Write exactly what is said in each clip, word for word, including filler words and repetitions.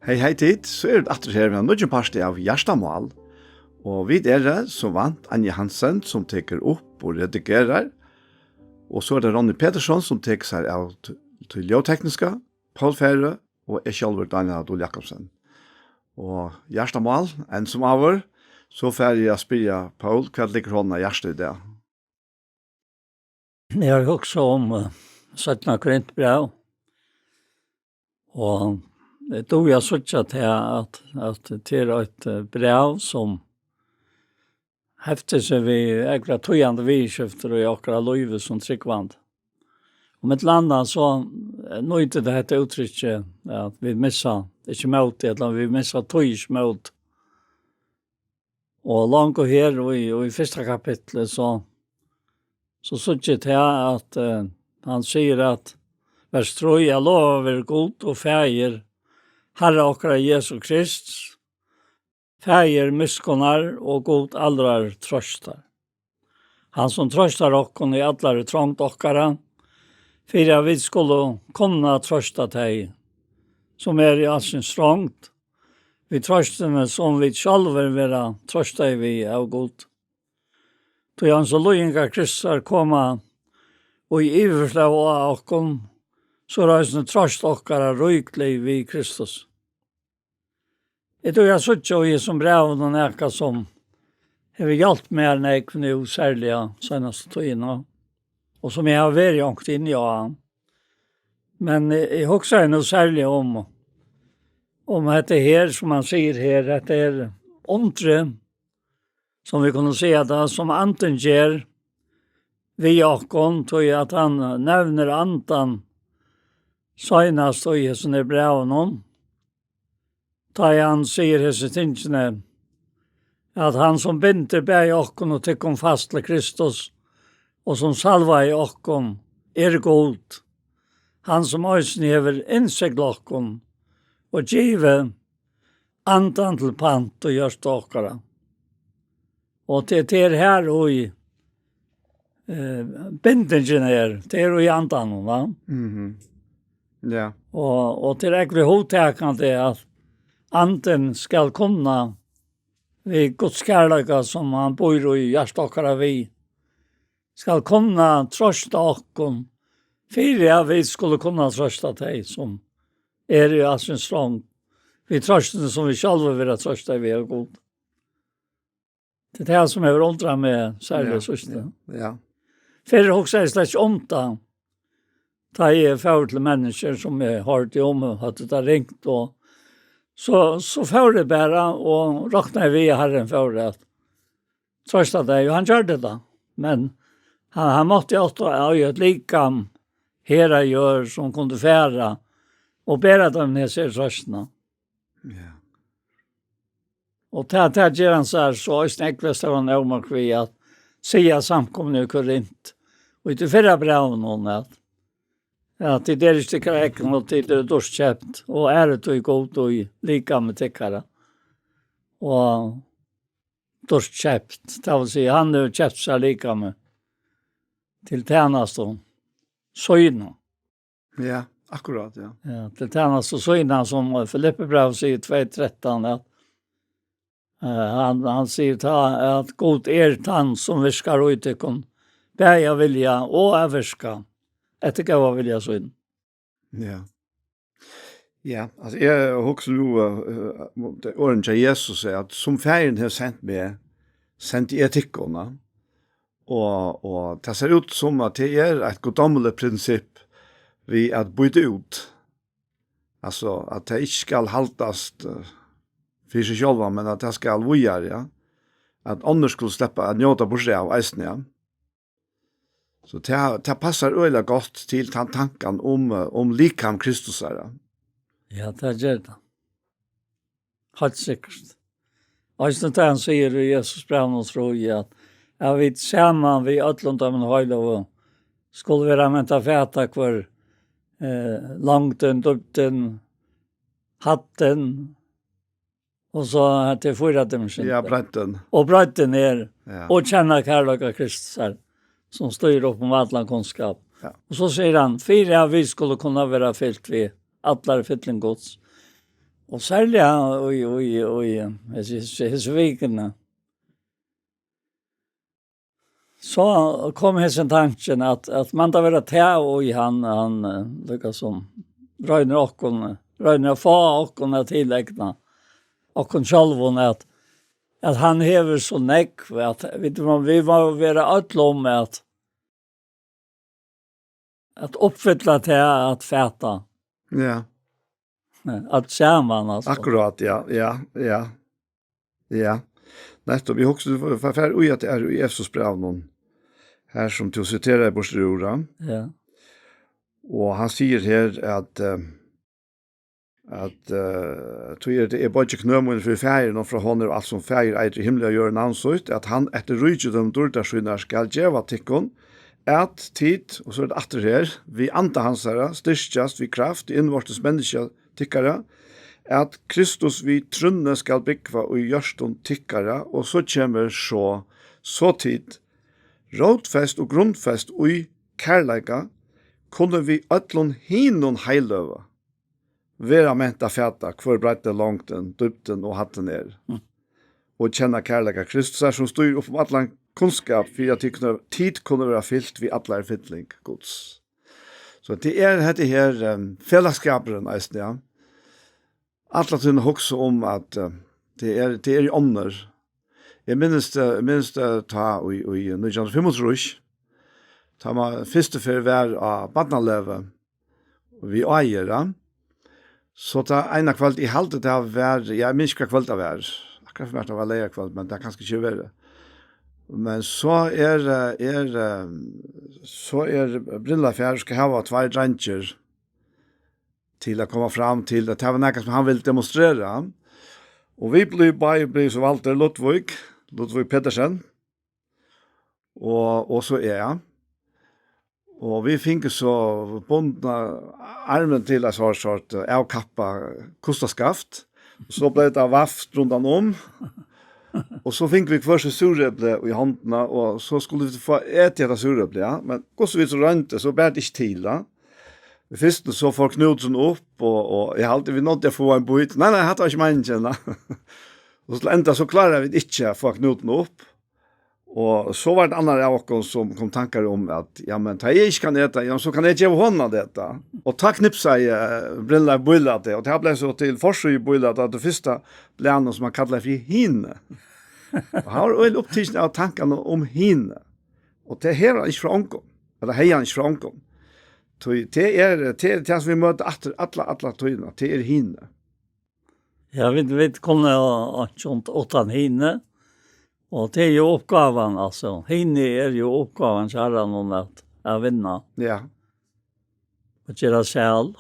Hey, hey tit, so eru vit aftur her við einum nýggjum parti av Hjartamál. Og vit eru, sum vant, Anja Hansen, sum tekur upp og redigerar. Og so er tað Ronny Petersson, sum tekur sær av t-, tí ljóðtekniska, Poul Færø og eg sjálvur, Daniel Adol Jakobsen. Og Hjartamál, enn sum áður, so fari eg at spyrja Poul, hvat liggur honum á hjarta í dag? Eg havi hugsað um, eh, seinna Korintbræv, og eg dugi at síggja til at, at tað er eitt, eh, bræv, sum heftir seg við ógvuliga týðandi viðurskiftir í okkara lívi sum trúgvandi. Og millum annað so, eh, nýtir tað hetta úttrykkið, at vit missa ikki mótið, ella vit missa tí ikki mótið. Og longu her í, í fyrsta kapitli, so, so síggi eg til at, eh, hann sigur at, vers trý, at lovaður veri Gud og Faðir Harra okkara Jesu Krists, Faðir miskunnar og Gud allrar trøstar. Hann, sum trøstar okkum í allari trongd okkara, fyri at vit skulu kunna trøsta tey, sum eru í alskyns trongd, við trøstini, sum vit sjálvir verða trøstaði við av Gud. Tí eins og líðingar Kristusar koma í yvirflóð á okkum, so er eisini trøst okkara ríklig við Kristus. Eg dugi at síggja í hesum brævinum nakað, sum hevur hjálpt mær nógv nú, serliga seinastu tíðina, og sum eg havi verið ongt inni á. Men eg, eg hugsaði nú serliga um, um hetta her, sum hann sigur her, hetta er undrið, sum vit kunnu siga tað, sum Andin ger við okkum, tí at hann nevnir Andan seinast í hesum her brævinum, tá ið hann sigur hesi tingini, at hann, sum bindur bæði okkum og tykkum fast til Kristus, og sum salvaði okkum, er Gud, hann, sum eisini hevur innsiglað okkum og givið Andan til pant í hjørtu okkara. Og tað, tað er her í, eh, bindingin er, tað er í Andanum, va? Mhm. Ja. Og, og tað er ógvuliga hugtakandi at Andin skal kunna, við Guds kærleika, sum hann býr í hjarta okkara við, skal kunna trøsta okkum, fyri at vit skulu kunna trøsta tey, sum eru í alskyns trongd, við trøstini, sum vit sjálvi verða trøstað við av Gud. Tað er tað, sum hevur undrað meg, serliga Ja, síðst. ja, ja. Fyrr hugsaði eg slett ikki um tað, tá eg fór til menniskjur, sum eg hoyrdi um, og høvdu tað ringt, og so, so fór eg bara og roknaði við, at Harrin fór at trøsta tey, og hann gjørdi tað. Men hann, hann mátti átta á eitt likam her á jørð, sum kundi fara og bera teimum hesa trøstina. Ja. Og tað, tað ger hann sær so eisini ógvuliga stóran ómak við at siga samkomuni í Korint, og í tí fyrra brævinum, at, at tit eru ikki tykkara egna, og tit eru dýrt keypt, og ærið tí Gud í likami tykkara. Og dýrt keypt, tað vil siga, hann hevur keypt sær likami til tænastu sína. Ja, akkurát, ja. Ja, til tænastu sína, sum Filippibrævið sigur tvey trettan, at, eh, hann, hann sigur tá, at Gud er tann, sum virkar í tykkum, bæði at vilja og at virka, eftir góða vilja sín. Ja. Ja, altso, eg hugsi nú, eh, eh, um tey orðini hjá Jesus, er at, "Sum Faðirin hevur sent meg, sendi eg tykkum", va? Og, og tað sær út sum at tað er eitt guddommeligt prinsipp við at býta út. Altso, at tað ikki skal haldast, eh, fyri seg sjálvan, men at tað skal víðari, ja. At onnur skulu sleppa at njóta burturav eisini, ja. So tað, tað passar øgiliga gott til tann tankan um, eh, um likam Kristusar, ja. Ja, tað ger tað. Heilt sikkurt. Eisini tað hann sigur í Jesusbrævinum, trúgvi eg, at, at vit saman við øllum teimum heilagu skulu vera ment at fata hvør, eh, longdin, dýpdin, hæddin, og so er tað fýra dimensjonar. Ja, breiddin. Og breiddin er, Ja. og kenna kærleika Kristusar, sum stígur upp um allan kunnskap. Ja. Og so sigur hann, fyri at vit skulu kunna vera fylt við allari fylling Guds. Og serliga í, í, í, hesi, hesi vikuna. So kom hesin tankin at, at man tað vera tað og í hann, hann, eh, líka sum roynir okkum, roynir at fáa okkum at tilegna okkum sjálvum at, at hann hevur so nógv at vit má, vit má vera øll um at, at uppfylla tað at fata. Ja. At saman, altso. Akkurát, ja, ja, ja. Ja. Nettopp, eg hugsi, tú fer, fer í at tað er í Efesusbrævinum, her sum tú siterar burtur úr, ja. Ja. Og hann sigur her at, eh, at, eh, tí er tað, eg boyggi knø míni fyri Faðirin, og frá honum er alt, sum Faðir eitur, í himli og jørð, navn sítt, at hann eftir ríkidømi dýrdar sínar skal geva tykkum, at tit, og so er tað aftur her, við anda hansara, styrkjast við kraft í innvortis menniskja tykkara, at Kristus við trúnni skal búgva í hjørtum tykkara, og so kemur so, so tit, rótfest og grundfest í kærleika, kunnu við øllum hinum heiløgu vera ment at fata, hvør breiddin, longdin, dýpdin og hæddin er, mm, og kenna kærleika Kristusar, sum stígur upp um allan kunnskap, fyri at tit kunnu, tit kunnu vera fylt við allari fylling Guds. So tað er hetta her, ehm, felagsskapurin eisini, ja. Alla tíðina hugsa um at, eh, tað er, tað er í onnur. Eg minnist, eh, minnist, eh, tá í, í nítjan hundrað og fimmogtrýss, tá man fyrstu ferð var á barnalegu við Ágera, so tá eina kvøld, eg haldi tað var, ja, eg minnist ikki hvat kvøld tað var, akkurát fyri mær tað var leygarkvøld, men tað er kanska ikki verið. Men so er, eh, er, eh, so er Brynleif her, skal hava tveir dreingir til at koma fram til, at tað var nakað sum hann vildi demonstrera. Og vit blivu bæði blivu so valdir, Ludvig, Ludvig Petersen, og, og so eg. Og vit fingu so bundna armin til eitt sort, sort, eh, avkappa kustaskaft. So bleiv tað vaft rundan um. Og so fingu vit hvør sítt súrepli í hondina, og so skuldu vit fáa etið hetta súrepli, ja. Men hvussu vit so royndu, so bar tað ikki til, ja. Fyrst so fór knútin upp, og, og eg haldi, vit náddu at fáa ein bít. Nei, nei, hatta var ikki meiningin, ja. Og til enda so kláraðu vit ikki at fáa knútin upp. Og so var tað ein annar av okkum, sum kom tankar um at, ja, men tá eg ikki kann eta, ja, so kann eg geva honum at eta. Og tá knipsaði, eh, Brynleif bílæti, og tað bleiv so til forsíðu bílæti, at tað fyrsta blaðnum, sum hann kallaði fyri Hini. Og hann var øgiliga upptikin av tankanum um Hini. Og tað hevur hann ikki frá ongum. Ella hevði hann ikki frá ongum. Tí tað er, tað er tað, sum vit møta aftur alla, alla tíðina. Tað er Hini. Ja, vit, vit kunnu jo einki uttan Hini. Og tað er jo uppgávan, altso. Hini er jo uppgávan, kæra nón, at, at vinna. Ja. Og gera sæl.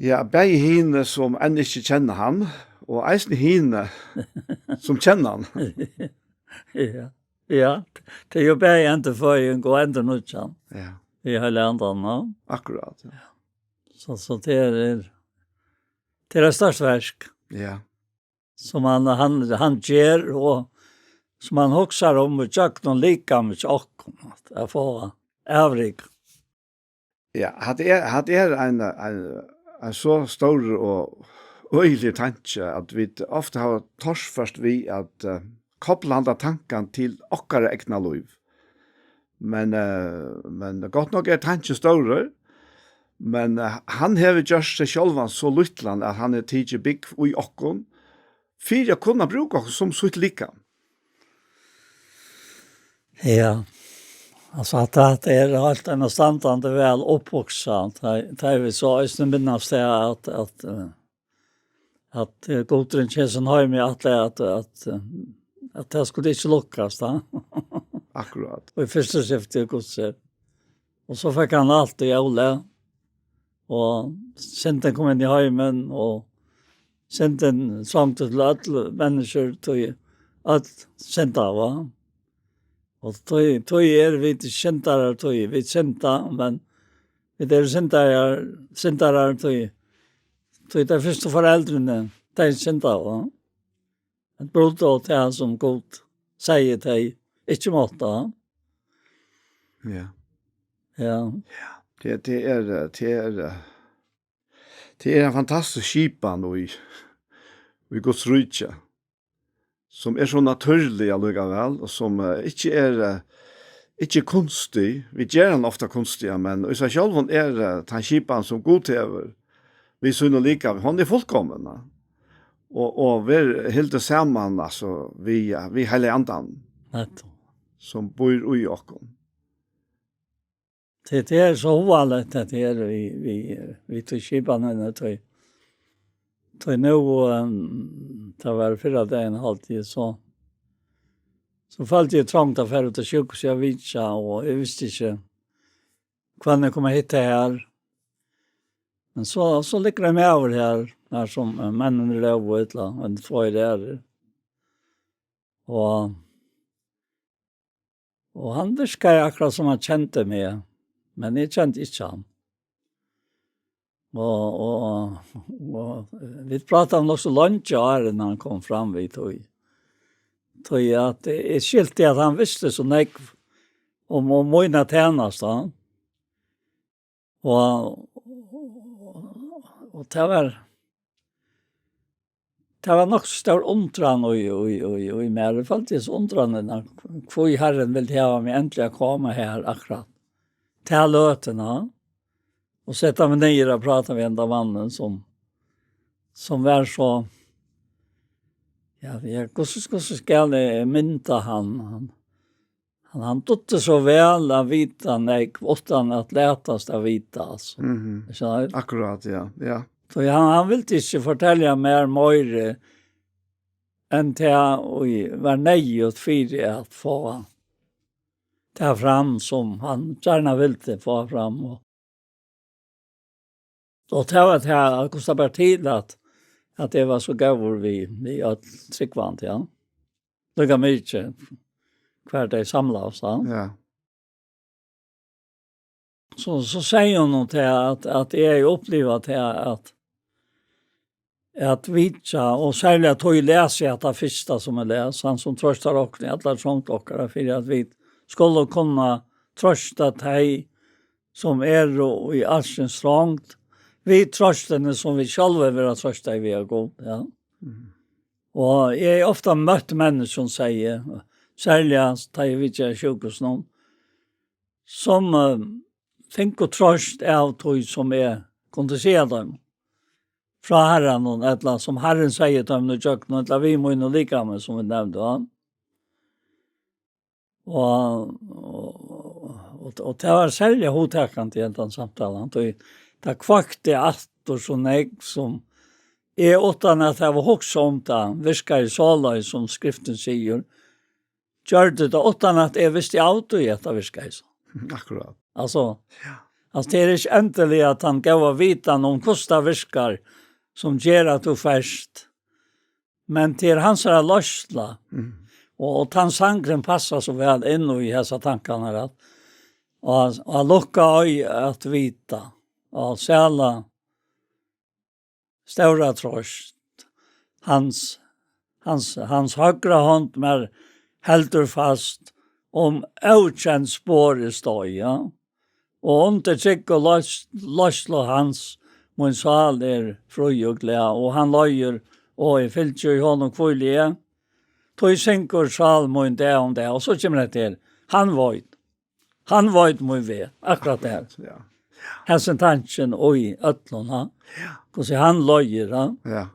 Ja, bæði hini, sum enn ikki kenna hann, og eisini hini, sum kenna hann. Ja. Ja, tað er jo bæði endurføðing og endurnýggjan. Ja. Í heilaga andanum, ja. Akkurát, ja. So, so tað er, tað er eitt stórt verk. Ja. Sum hann, hann, hann ger, og sum hann hugsar um í gjøgnum likamið hjá okkum, at, at fáa avrik. Ja, hatta er, hatta er ein, ein, ein so stórur og øgiligur tanki, at vit ofta hava torført við at, eh, kopla handa tankan til okkara egna lív. Men, eh, men gott nokk er tankin stórur, men, eh, hann hevur gjørt seg sjálvan so lítlan, at hann hevur tikið búgv í okkum, fyri at kunna brúka okkum sum sítt likam. Ja. Altso, at tað er heilt einastandandi væl upphugsað. Tað, tað er vit so eisini minnast tað at, at, eh, at, eh, Gud ger sín heim í at, at, at, eh, at tað skuldi ikki lukkast, ja. Akkurát. Og í fyrsta skifti, Gud sær. Og so fekk hann alt í ólag. Og syndin kom inn í heimin, og syndin svongdi til øll menniskjur, tí øll syndaðu. Og tí, tí eru vit syndarar, tí vit synda, men vit eru syndarar, syndarar, tí, tí tey fyrstu foreldrini, tey syndaðu. At brota á tað sum Gud segði tey ikki máttu. Ja. Ja. Ja, tað, tað er, tað er, Tað er ein fantastisk skipan í, í Guds ríki, sum er so natúrlig allíkavæl, og sum, eh, ikki er, eh, ikki kunstig. Vit gera hana ofta kunstiga, men í sær sjálvum er, eh, tann skipan, sum Gud hevur við sínum likami, hon er fullkomin, ja. Og, og verður hildin saman, altso, við, ja, við Heilaga Andan, Nettupp. Sum býr í okkum. Tað, tað er so hugaligt, at tað er við, við, við tí skipanini, tí, tí nú, ehm, tað var fyrradagin, haldi eg, so, so føldi eg trong at fara út á sjúkrahúsið at vitja, og eg visti ikki, hvønn eg kom at hitta her. Men so, so liggur ein maður her, her sum, eh, menninir lógu illa, ein, tveir aðrir. Og, og hann virkaði akkurát sum hann kendi meg, men eg kendi ikki hann. Og, og, og vit prátaðu nokk so leingi áðrenn hann kom fram við tí. Tí at eg skilti, at hann visti so nógv um, um mína tænastu. Og, og tað var, tað var nokk so stór undran í, í, í, í mær. Eg føldi so undranina, hví Harrin vildi hava meg endiliga at koma her akkurát ta løtuna og seta meg niður at práta við hendan mannin, sum, sum var so, ja, ja, hvussu, hvussu skal eg mynda hann? Hann, hann, hann dugdi so væl at vita nógv uttan at latast at vita, altso. Mhm. Skilur? Akkurát, ja, ja. So hann, hann vildi ikki fortelja mær meira enn tað, ið var neyðugt fyri at fáa tað fram, sum hann gjarna vildi fáa fram. Og, og tað var tað, at hvussu tað bar til, at, at eg var so góður við, við øll trúgvandi, ja. Líka mikið, hvar tey samlaðust, ja. Ja. So, so segði hon nú til, at, at eg uppliva til, at, at vitja, og serliga tá eg lesi hetta fyrsta, sum eg les, hann sum trøstar okkum í allar trongt okkara, fyri at vit skulu kunna trøsta tey, sum eru í alskyns trongd, við trøstini, sum vit sjálvi verða trøstað við av Gud, ja. Mhm. Og eg havi ofta møtt menniskju, sum siga, serliga tá eg vitjaði sjúkrahúsinum, sum, eh, fingu trøst av tí, sum eg kundi siga teimum frá Harranum, ella sum Harrin segði teimum í gjøgnum, ella við mínum likami, sum vit nevndu, ja. Og, og, og, og tað var serliga hugtakandi í hendan samtalan, tí tað kveikti aftur so nógv, sum eg, uttan at hava hugsað um tað, virkaði soleiðis, sum Skriftin sigur, gjørdi tað, uttan at eg visti av tí, at tað virkaði so. Akkurát. Altso, ja. Altso, tað er ikki endiliga at hann gav at vita um, hvussu tað virkar, sum ger at tú fert. Men tað er hansara leiðsla. Mm. Og, og tann sangurin passar so væl inn í hesar tankarnar, at, og, og lukka ei at vita, og sæla stóra trøst. Hans, hans, hans høgra hond mær heldur fast, um ókend spor eg stái, ja. Og undir tryggu leiðs-, leiðslu hans, mín sál er frí og glað, og hann leiðir, og eg fylgi í honum hvíli eg. Tí syngur sál mín dag um dag, og so kemur hetta her. Hann veit. Hann veit mín veg, akkurát tað. Ja. Hesin tankin í øllum, ha? Ja. Hvussu hann leiðir, ha? Ja.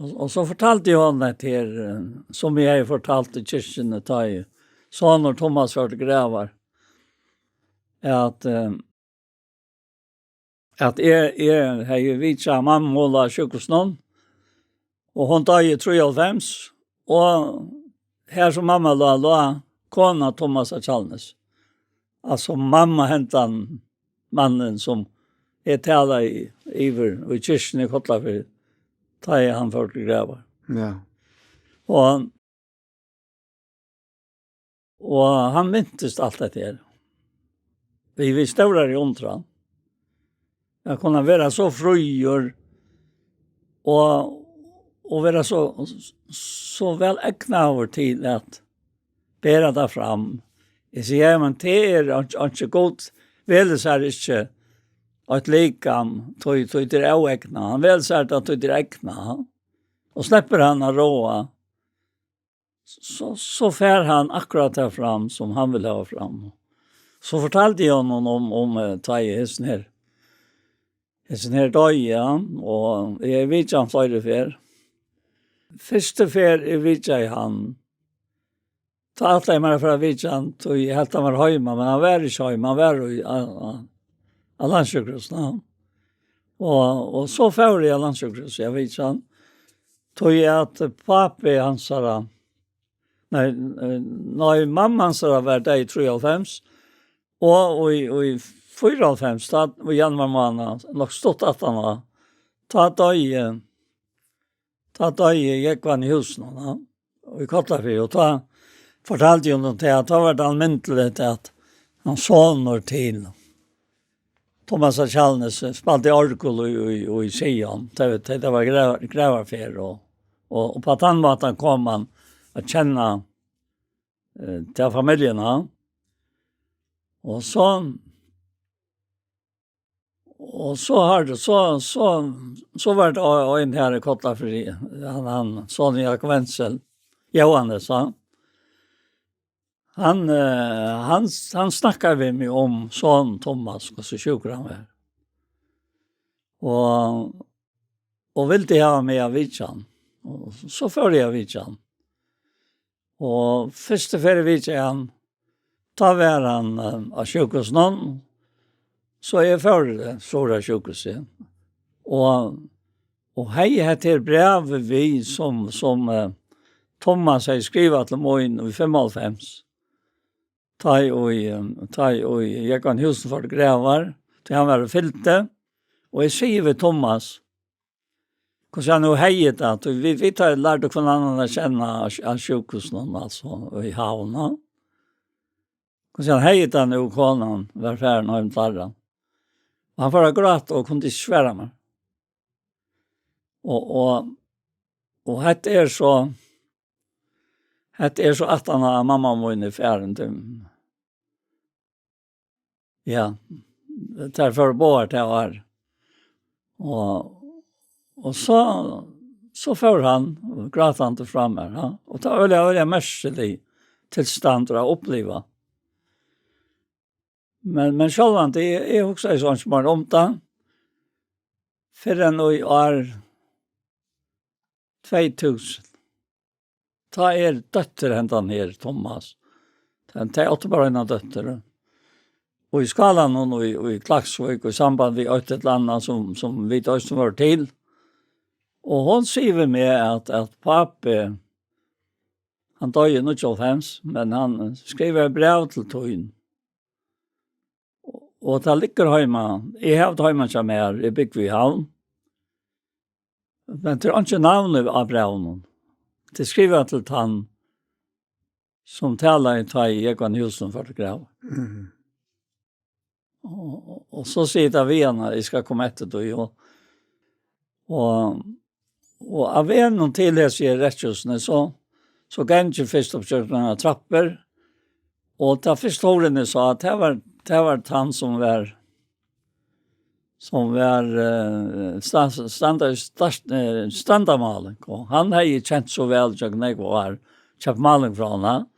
Og, og so fortaldi eg honum hetta her, eh, sum eg hevði fortalt í kirkjuni, tá ið sonur Tummas fór til gravar, at, eh, at eg, eg hevði vitjað mammu á sjúkrahúsinum, og hon doyði í trýoghálvfems, og har sum mamma lá, lá kona Tummasar Kjallnes. Altso mamma hendan mannin, sum eg talaði yvir í kirkjuni í Kollafirði, tá ið hann fór til gravar. Ja. Og Og hann mintist alt hetta her. Við, við stórari undran. At kunna vera so fríur og, og vera so, so væl egnaður til at bera tað fram. Eg sigi, ja, men tað er einki, einki, Gud velur sær ikki eitt likam, tí, tí tað er óegnað. Hann velur sær tað, tí tað er egnað. Og sleppur hann at ráða, so, so fær hann akkurát tað fram, sum hann vil hava fram. So fortaldi eg honum um, um, eh, tá ið hesin her, hesin her doyði, ja, og eg vitjaði hann fleiri ferð. Fyrstu ferð eg vitjaði hann, tá ætlaði eg mær at fara at vitja hann, tí eg helt hann var heima, men hann var ikki heima, hann var í, á, á, á landssjúkrahúsinum, ja. Og, og so fór eg á landssjúkrahúsið, eg vitjaði hann. Tí at pápi hansara, nei, eh, nei, mamma hansara var deyð í trýoghálvfems, og í, í fýraoghálvfems, tá, í januar mánað, nokk stutt aftan á, tá doyði, tá doyði Jógvan í húsinum, ja, í Kollafirði, og tá fortaldi hon um tað, at tá var tað almindeligt, at hann sonur til Thomas á Kjalarnesi spældi orgul í, í, í Sion. Tað, tað, tað var grav-, gravarferð, og, og, og á tann mátan kom hann at kenna, eh, ta familjuna. Og so, og so har, so, so, so var tað ein her í Kollafirði, hann, hann, sonur Jakob Wenzel, Jóhannes, ja. Hann, eh, hann, hann snakkaði við meg um son Thomas, hvussu sjúkur hann var. Og, og vildi hava meg at vitja hann. Og so fór eg at vitja hann. Og fyrstu ferð eg vitjaði hann, tá var hann, eh, á sjúkrahúsinum, so eg fór, eh, suður á sjúkrahúsið. Og, og hevði hetta her brævið við, sum, sum, eh, Thomas hevði skrivað til mín í fimmoghálvfems. Tá ið, eh, tá ið Jógvan Húsum fór til gravar, tí hann var og fylgdi, og eg sigi við Thomas, hvussu hann nú hevði tað, tí vit, vit hava lært hvønn annan at kenna á sj-, á sjúkrahúsinum, altso, í Havn, ja. Hvussu hann hevði tað nú, konan var farin heim til teirra. Og hann fór at gráta og kundi ikki svara mær. Og, og, og hetta er so, hetta er so aftan á, at mamma mín er farin til, ja, tær fóru báðar tað ár. Og, og so, so fór hann grátandi frá mær, ja. Og tað var øgiliga, øgiliga merkiligt tilstandur at uppliva. Men, men sjálvandi, eg, eg hugsaði so ikki meir um tað, fyrr enn í ár tvey túsund. Tá er dóttir hendan her, Thomas. Tey, tey áttu bara eina dóttir. Og í skálanum í, í Klaksvík, í samband við eitt ella annað sum, sum vit eisini vóru til. Og hon sigur við meg, at, at pápi, hann doyði í níggjuoghálvfems, men hann skrivaði bræv til tín. Og, og tað liggur heima. Eg havi tað heima hjá mær. Eg búgvi í Havn. Men tað er einki navn á brævinum. Tað er skrivað til tann, sum talaði, tá ið Jógvan Húsum fór til gravar. Mhm. Og, og, og so sigur tað við hann, at eg skal koma eftir tí, og, og, og á vegnum til hesi her rekkjusini, so, so gangi fyrst upp gjøgnum eina trappur, og tað fyrsta hurðin eg sá, tað var, tað var tann sum var, sum var, eh, sta-, standa-, start-, eh, standarmáling, og hann hevði kent so væl gjøgnum nógv ár, keypt máling frá honum.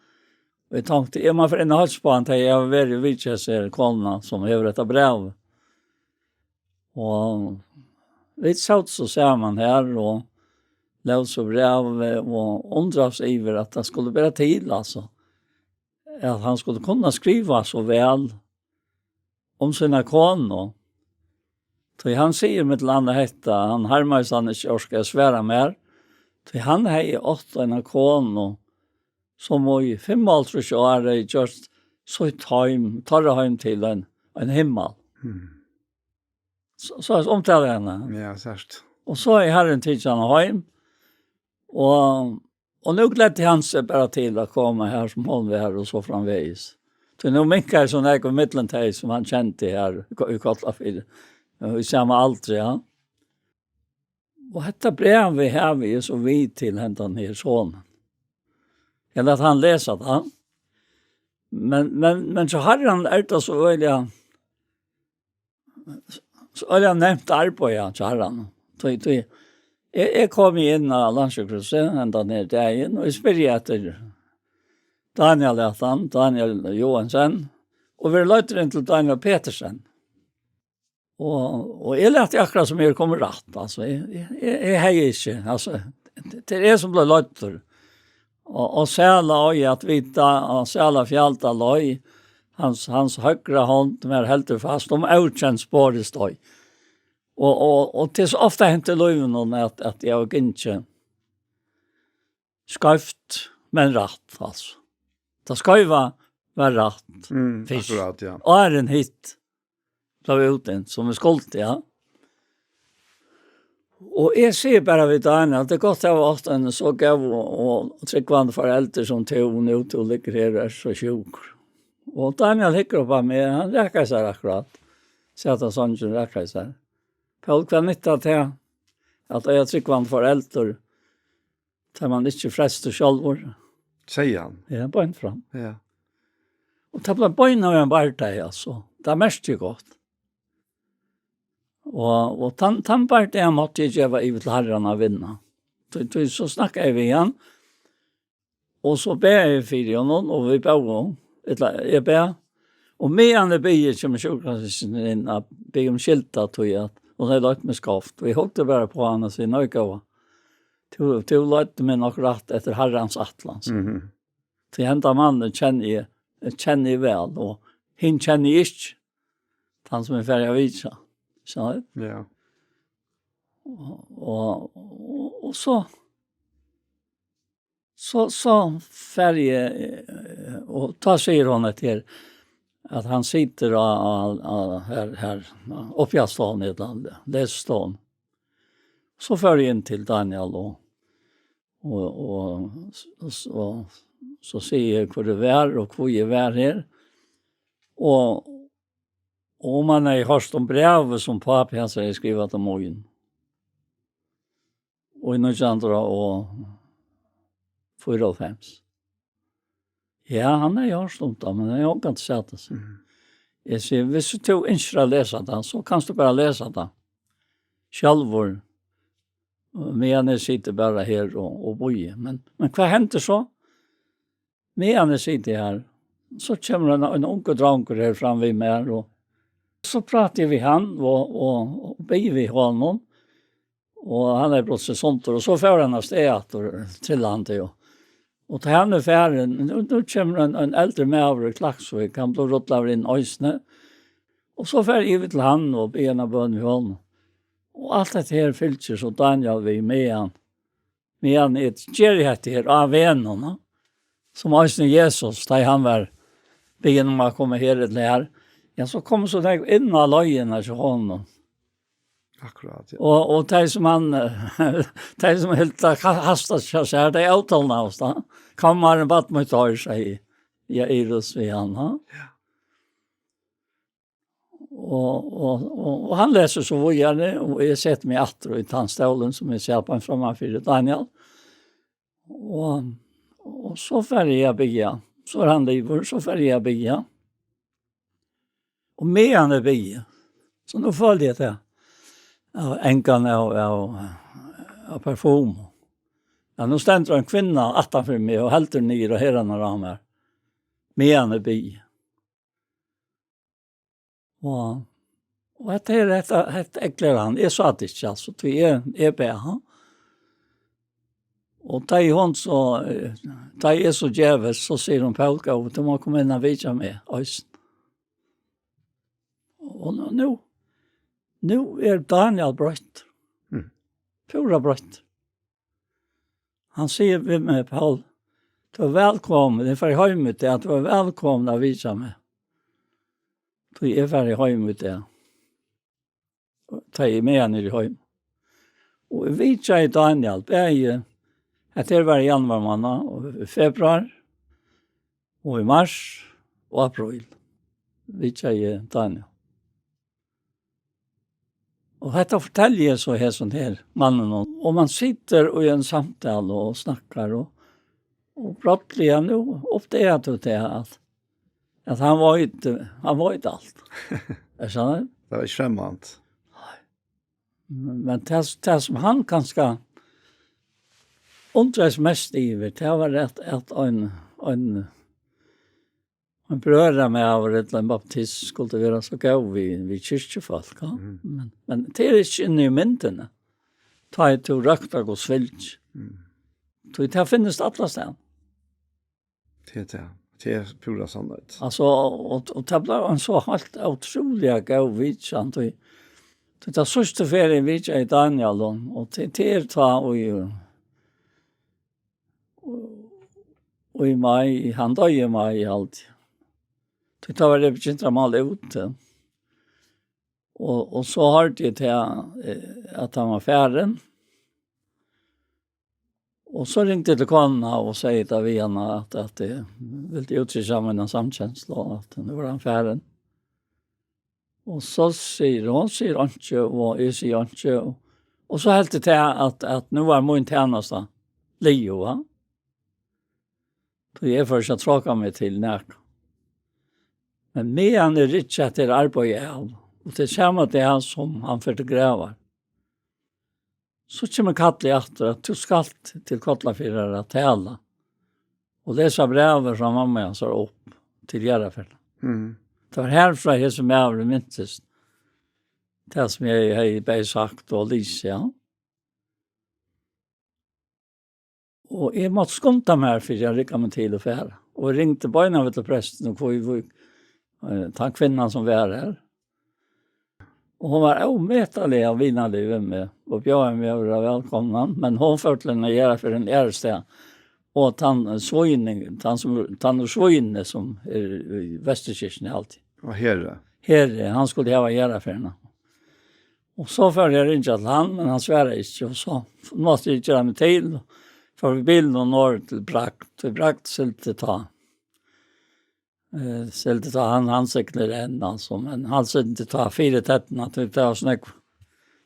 Og eg tonkti, eg má fara inn og heilsa upp á hann, tá eg havi verið og vitjað hesa her konuna, sum hevur hetta brævið. Og vit sótu so saman her og lósu brævið og undraðust yvir, at tað skuldi bera til, altso. At hann skuldi kunna skriva so væl um sína konu. Tí hann sigur millum annað hetta, hann harmaðist, hann ikki orkaði at svara mær, tí hann hevði átt eina konu, sum í fimmoghálvtrýss ár hevði gjørt sítt heim, teirra heim, til ein, ein himmal. Mm. So, so umtalar hann hana. Ja, sært. Og so er Harrin tikið hana heim, og, og nú gleddi hann seg bara til at koma her sum hon var, og so framvegis. Tí nú minkaði so nógv ímillum tey, sum hann kendi her í Ko-, í Kollafirði, í sama aldri, ja. Og hetta brævið havi eg so við til hendan her sonin. Eg læt hann lesa tað. Men, men, men so Harrin er tað so øgiliga, So er tað nevnt arbeiði hjá Harranum. Tí, tí, eg, eg kom inn á landssjúkrahúsið hendan her dagin, og eg spyrji eftir Daniel, æt hann, Daniel Johansen, og verið leiddur inn til Daniel Petersen. Og, og eg læt akkurát sum eg kom rætt, altso, eg, eg, eg, eg hevði ikki, altso, tað er eg sum bleiv leiddur. Og, og Sæla, og at vita, og Sæla Fjaldal, og hans, hans høgra hond, sum er heldur fast, um ókent spor í støð. Og, og, og tað er so ofta hent í lívinum at, at eg havi gingið skeivt, men rætt, altso. Tað skeiva var rætt. Mm, fyrst. Akkurát, ja. Áðrenn hitt bleiv útdent, sum vit skuldu, ja. Og eg sigi bara við Daniel, at tað er gott at hava átt ein so góð og, og trúgvandi foreldur sum tú, nú tú liggur her og ert so sjúkur. Og Daniel hyggur upp á meg, hann rakar sær akkurát. Sat á songina, rakar sær. Pól, hvat nyttar tað at eiga trúgvandi foreldur, tá man ikki er frelstur sjálvur? Segði hann. Ja, beint fram. Ja. Og tað bleiv beinanvegin bardagi, altso. Tað merkti eg gott. Og, og tann, tann bardagin mátti eg geva yvir til Harran at vinna. Tí, tí so snakkaði eg við hann, og so bað eg fyri honum, og vit bóðu, ella eg bað, og meðan eg biði, kemur sjúkrasystir inn at biðja um skylda, tí at hon hevði leitt meg skeivt. Og eg hugdi bara upp á hana og segði: Nei, góða, tú, tú leiddi meg nokk rætt eftir Harrans ætlan. Mhm. Tí henda mannin kenni eg, kenni eg væl, og hin kenni eg ikki. Tann sum eg fari at vitja. Skilur tú? Ja. Og, og, og, og so, so, so fari eg, eh, og tá sigur hon at her, at hann situr á, á, á, her, her, uppi á stovuni, ella lesistovuni. So fari eg inn til Daniel og, og, og s-, s-, og so sigi eg hvør eg var og hví eg var her. Og, og um hann hevði hoyrt um brævið sum pápi hansara hevði skrivað til mín. Og í nítjan hundrað og fýraoghálvfems. Ja, hann hevði hoyrt um tað, men hann hevði ongantíð sæð tað. Mhm. Eg sigi: Viss tú ynskir at lesa tað, so kanst tú bara lesa tað sjálvur, meðan eg siti bara her og, og bíði. Men, men hvat hendir so? Meðan eg siti her, so kemur ein, ein ungur drongur her fram við mær, og so práti eg við hann og, og, og biði við honum, og hann er brotið seg sundur, og so fór hann av stað aftur, trillandi, og, og tá hann er farin, nú, nú kemur ein, ein eldri maður í Klaksvík, hann bleiv rullaður inn eisini, og so fari eg yvir til hann og biði eina bøn við honum. Og alt hetta her fylgir so Daniel við meðan, meðan eg geri hetta her á vegnum, no? Sum eisini Jesus, tá hann var biðin um at koma her ella har, ja, so kom so nógv inn á leiðina hjá honum. Akkurát, ja. Og, og tey sum hann, tey sum helt at ka-, hasta hjá sær, tey avtalnaðust, ha? Kammarin bað meg tær, segði Jairus við hann, ha? Ja. Og, og, og, og hann lesur so víðari, og eg seti meg aftur í tann stólin sum eg sat á framman fyri Daniel. Og, og so fari eg at biðja. So er hann liðugur, so fari eg at biðja. Og meðan eg biði, so nú føli eg tað. Av angan av, av, av parfum. Ja, nú stendur ein kvinna aftan fyri meg og heldur niður á herðarnar á mær. Meðan eg biði. Og, og hetta her, hetta, hetta eygleiðir hann. Eg sá tað ikki, altso, tí eg, eg bað, ha? Og tá ið hon so, eh, tá eg eri so djevulsk, so sigur hon: Pól, góði, tú má koma inn at vitja meg eisini. Og nú, nú, nú er Daniel broyttur. Mm. Púra broyttur. Hann sigur við meg: Pól, tú ert vælkomin, eg fari heim í dag, tú ert vælkomin at vitja meg. Tí eg fari heim í dag. Tá eg meðan eg eri heim. Og eg vitjaði Daniel, bæði, hetta her var í januar mánað, og í februar, og í mars, og apríl. Vitjaði eg Daniel. Og hetta fortelji eg so hesum her manninum. Og man situr í ein samtalu og snakkar, og, og brádliga nú uppdagar tú tað, at, at hann veit, hann veit alt. Er sant? Tað var ikki fremmant. Men tað, tað sum hann kanska undraðist mest yvir, tað var at, at ein, ein, ein brøðramaður ella ein baptist skuldi vera so góður við, við kirkjufólk, ja. Mm. Men, men tað er ikki inni í myndini. Tá er tú røkta Guds fylgi. Mm. Tí tað finnist alla staðar. Tað er tað. Tað er púra sannheit. Altso, og, og tað bleiv ein so heilt ótrúliga góð vitjan, tí, tí tað síðstu ferð eg vitjaði Daniel, og, og tað, tað er tá í, í mai, hann doyði í mai, eg haldi. Tí tá var eg begyntur at mála út, ja. Og, og so hoyrdi eg til, eh, at hann var farin. Og so ringdi eg til konuna og segði tað við hana, at, at eg vildi uttrykkja mína samkenslu, og at nú var hann farin. Og so sigur hon, sigur einki, og eg sigi einki, og, og so helt eg til at, at nú var mín tænasta liðug, va? Tí eg fór ikki at tráka meg til nakað. Men meðan eg riggi hetta her arbeiði av, og til sama dag sum hann fer til gravar, so kemur kallið aftur, at tú skalt til Kollafjarðar at tala, og lesa brævið frá mammu hansara upp til jarðarferðina. Mm. Tað var herfrá hesin maðurin mintist tað, sum eg hevði bæði sagt og lisið, ja. Og eg mátti skunda mær fyri at rigga meg til at fara. Og eg ringdi beinanvegin til prestin í Kvívík, eh, tann kvinnan sum var har. Og hon var ómetaliga vinarlig við meg og bjóðaði meg at vera vælkomnan, men hon fór til eina jarðarferð aðrastaðni. Og tann, eh, svíning, tann sum, tann úr Svínoy sum er í Vesturkirkjuni altíð. Og Heri. Heri, hann skuldi hava jarðarferðina. Og so fór eg at ringja til hann, men hann svaraði ikki, og so mátti eg gera meg til, og fór við bilinum norður til Bragd, og Bragd sigldi tá. Eh, sigldi tá, hann, hann siglir enn, altso, men hann sigldi tá fyri Ternu, tí tað var so nógv,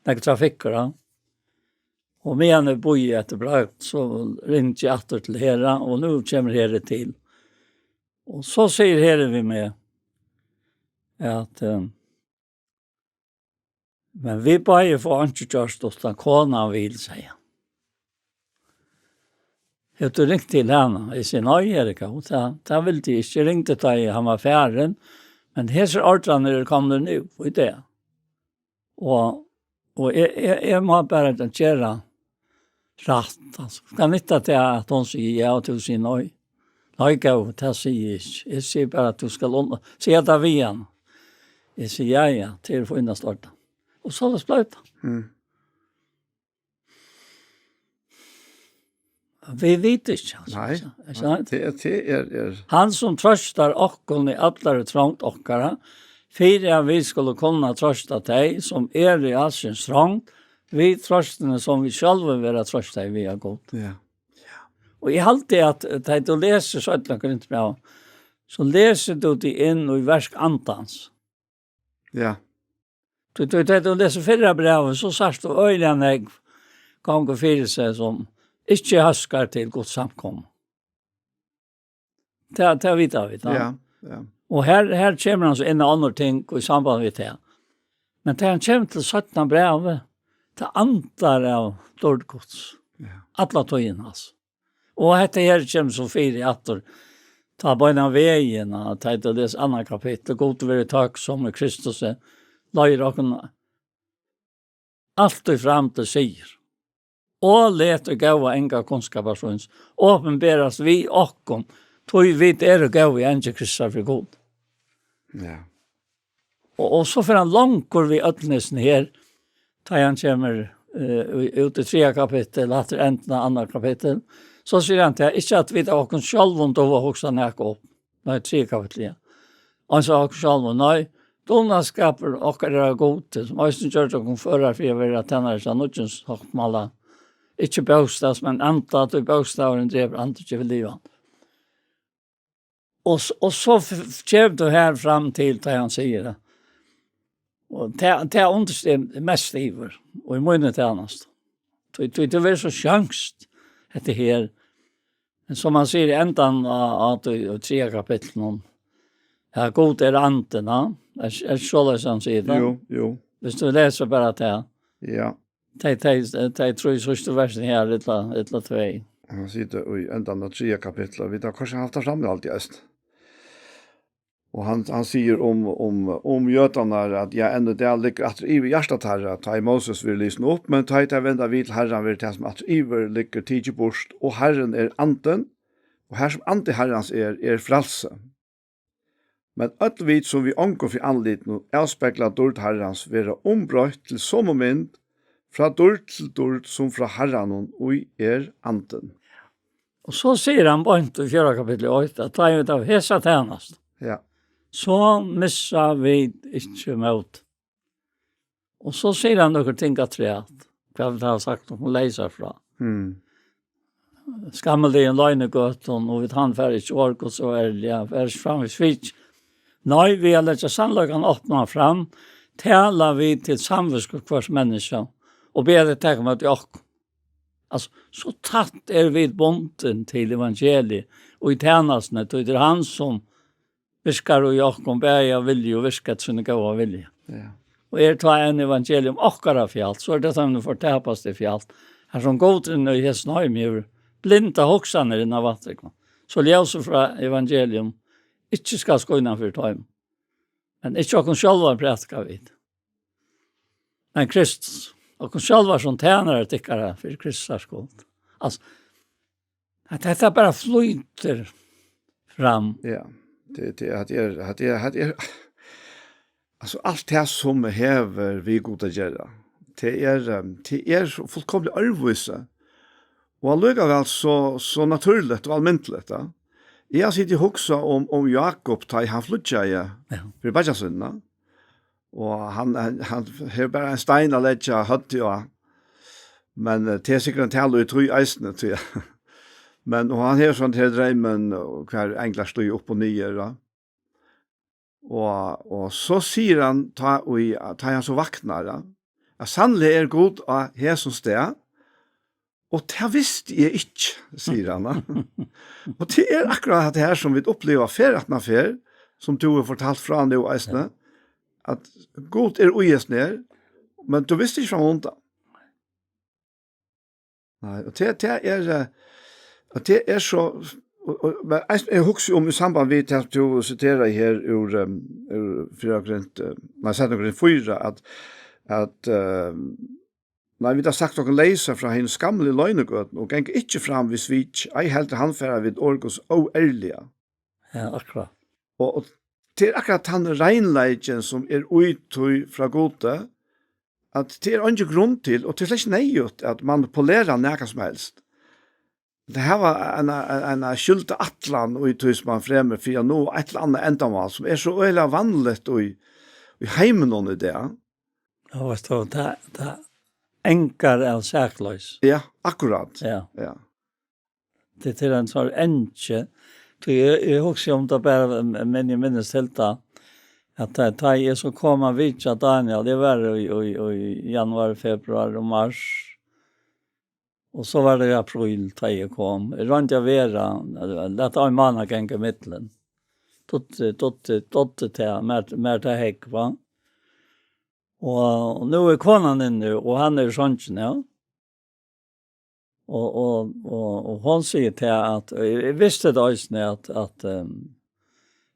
nógv trafikkur, ja. Og meðan eg bíði eftir Bragd, so ringdi eg aftur til Hera, og nú kemur Heri til. Og so sigur Heri við meg, at, eh, Men vit báðir fáa einki gjørt, uttan konan vil, segði hann. Hevur tú ringt til hana? Eg sigi, nei, Erika, og tað, tað vildi eg ikki. Eg ringdi tá ið hann var farin, men hesir ordrarnir eru komnir nú, í dag. Og, og eg, eg, eg má bara gera rætt, altso. Hvat nyttar tað, at hon sigur ja, og tú sigur nei? Nei, góði, tað sigi eg ikki. Eg sigi bara, at tú skalt unna-, siga tað við hana. Eg sigi, ja, ja, tað er fínasta ordan. Og soleiðis bleiv tað. Mm. Vit vita ikki, altso. Nei, ikki sant? Nei, tað, tað er, er Hann sum trøstar okkum í allari trongd okkara, fyri at vit skulu kunna trøsta tey, sum eru í alskyns trongd, við trøstini, sum vit sjálvi verða trøstað við av Gud. Ja. Og eg haldi, at, at tá tú lesur seinna Korintbræv, so lesur tú teg inn í verk Andans. Ja. Tú, tú, tá tú lesur fyrra brævið, so sært tú øgiliga nógv gongur fyri seg, sum ikki hóskar til Guds samkomu. Tað, tað vita vit, ja. Ja, ja. Og her, her kemur hann so inn á onnur ting í samband við tað. Men tá hann kemur til seinna brævið, tað andar av dýrd Guds. Ja. Alla tíðina, altso. Og hetta her kemur so fyri aftur, tá beinanvegin, at tá tú lesur annað kapittul, Gud verið takksom í Kristusi, leiðir okkum altíð fram til sigur. Og let tað góða anga kunnskapar síns opinberast við okkum, tí vit eru góðir angir Kristusar fyri Gud. Ja. Og, og so fer hann longur við øllum hesum her, tá hann kemur, eh, í-, út í triðja kapittul, aftur endan av annað kapittul, so sigur hann til, ikki at vit av okkum sjálvum duga at hugsa nakað upp. Nei, triðja kapittul, ja. Og hann sigur okkum sjálvum, nei, dugnaskapur okkara er av Gudi, sum eisini gjørdi okkum førar fyri at vera tænarar hjá nýggjum sáttmála. Ikki bókstavs, men anda, tí bókstavurin drepur, andin gevur livan. Og s-, og so f-, f-, kemur tú her fram til, tá hann sigur tað. Og tað, tað undrist eg mest yvir, og í míni tænastu. Tí, tí, tað verður so sjónskt, hetta her. Men sum hann sigur í endan á, á tí, í triðja kapitlinum, ja, Gud er andin, ja. Er, er soleiðis hann sigur tað? Jú, jú. Hvis tú lesur bara tað. Ja. Tey, tey, tey trý síðstu versini her, ella, ella tvey. Hann sigur í endan av triðja kapitli, vit hava hvørki havt tað frammi alt í eist. Og hann, hann sigur um, um, um jødarnar, at ja, enn í dag liggur aftur yvir hjarta teirra, tá ið Moses verður lisin upp, men tá ið teir venda við til Harran, verður tað, sum aftur yvir liggur, tikið burt, og Harrin er andin, og har sum andi Harrans er, er frælsi. Men øll vit, sum við ongum fyri andlitinum avspegla dýrd Harrans, verða umbroytt til somu mynd, frá dýrd til dýrd, sum frá Harranum, ið er andin. Og so sigur hann beint í fjórða kapitli eitt, at tá vit av hesa tænast, ja, so missa vit ikki mót. Og so sigur hann nøkur ting afturat, hvat vit hava sagt um leysar frá. Mm. Skammarligum loynigøtum, og vit hann fær ikki orð Guds so ærliga, fær ikki fram við svik. Nei, við at leggja sannleikan opnan fram, tala vit til samvitsku hvørs menniskja, og biðja tey taka móti okkum. Altso, so tætt eru vit bundin til evangeliið, og í tænastuni, tí tað er hann sum virkar í okkum, bæði av vilja og virka til sína góða vilja. Ja. Og er tá enn evangelium okkara fjalt, so er tað, sum fortapast í fjalt. Har sum Gud inn í hesum heimi hevur blinda hugsanir inn á vatntrúgvin. So ljósið frá evangelium ikki skal skína fyri teimum. Men ikki okkum sjálvar prædika vit. Men Kristus, okkum sjálvar sum tænarar tykkara fyri Kristusar skuld. Altso, at hetta bara flýtur fram. Ja, tað, tað, at er, at er, at er, altso, alt tað sum hevur við Gud at gera, tað er, ehm, tað er so fullkomiliga øðrvísi. Og allíkavæl so, so natúrligt og almindeligt, ja. Eg havi sitið og hugsað um, um Jákup, tá ið hann flýggjaði, ja, fyri beiggja sínum, ja. Og hann, hann, hann hevur bara ein stein at leggja høvdið á. Men, eh, tað er sikkurt ein tala í tí eisini, tí, ja. Men, og hann hevur sovorðið her dreymin, og hvar englar stíga upp og niður, ja. Og, og so sigur hann, tá, í, tá hann so vaknar, ja, at sanniliga er Gud á hesum stað, og tað visti eg ikki, sigur hann, ja. Og tað er akkurát tað her, sum vit uppliva ferð aftan á ferð, sum tú hevur fortalt frá nú eisini, ja, at Gud er í hesum her, men tú visti ikki frammanundan. Nei, og tað, tað er, eh, og tað er so, og, og, men eisini, eg hugsi um í samband við tað, tú siterar her úr, ehm, úr fyrra Korint, eh, nei, seinna Korint fýra, at, at, ehm, nei, vit hava sagt okkum leysar frá hinum skamligu loynigøtum og ganga ikki fram við svik, ei heldur handfara vit orð Guds óærliga. Ja, akkurát. Og, og tað er akkurát tann reinleikin, sum er í tí frá Gudi, at tað er eingin grund til, og tað er slett ikki neyðugt at manipulera nakað sum helst. Tað hava ein, ein, ein skylda ætlan í tí, sum man fremur fyri at náa eitt ella annað endamál, sum er so øgiliga vanligt í, í heiminum í dag. Ja, veitst tú, tað, tað engar av sakleys. Ja, akkurát. Ja. Ja. Tað, tað er ein sånn enki. Tí eg, eg hugsi um tað bara, men eg minnist til tað, at tá, tá eg so kom at vitja Daniel, eg var í, í, í januar, februar og mars. Og so var tað í apríl, tá eg kom. Eg royndi at vera, lat ein mánað ganga ímillum. Dugdi, dugdi, dugdi tað, mær, mær tað hekk, va? Og, og nú er konan inni, og hann er í songini, ja. Og, og, og, og hon sigur til at, og eg, eg visti tað eisini, at, at, ehm,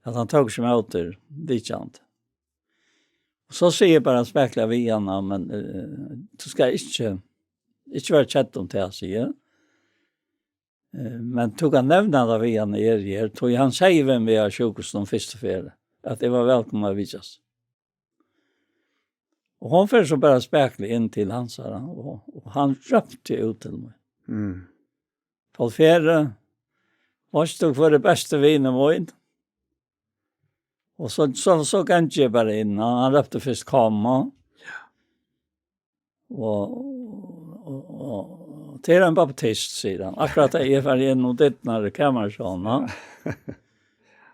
at hann tók seg ímóti vitjandi. Og so sigi eg bara spakuliga við hana, men, eh, tú skalt ikki, ikki vera kedd um tað, sigi eg. Eh, men tú kanst nevna tað við hann, eg eri her. Tí hann segði við meg á sjúkrahúsinum fyrstu ferð, at eg var vælkomin at vitjast. Og hon fer so bara spakuliga inn til hansara, og, og hann rópti út til meg. Mm. Poul Fere, veitst tú, hvør er besti vinur mín? Og so, so, so gangi eg bara inn, og hann rópti fyrst, "Kom." Ja. Og, og, og, og, "Tað er ein baptist," sigur hann. Akkurát tá eg fari inn um dyrnar í kamarið hjá honum.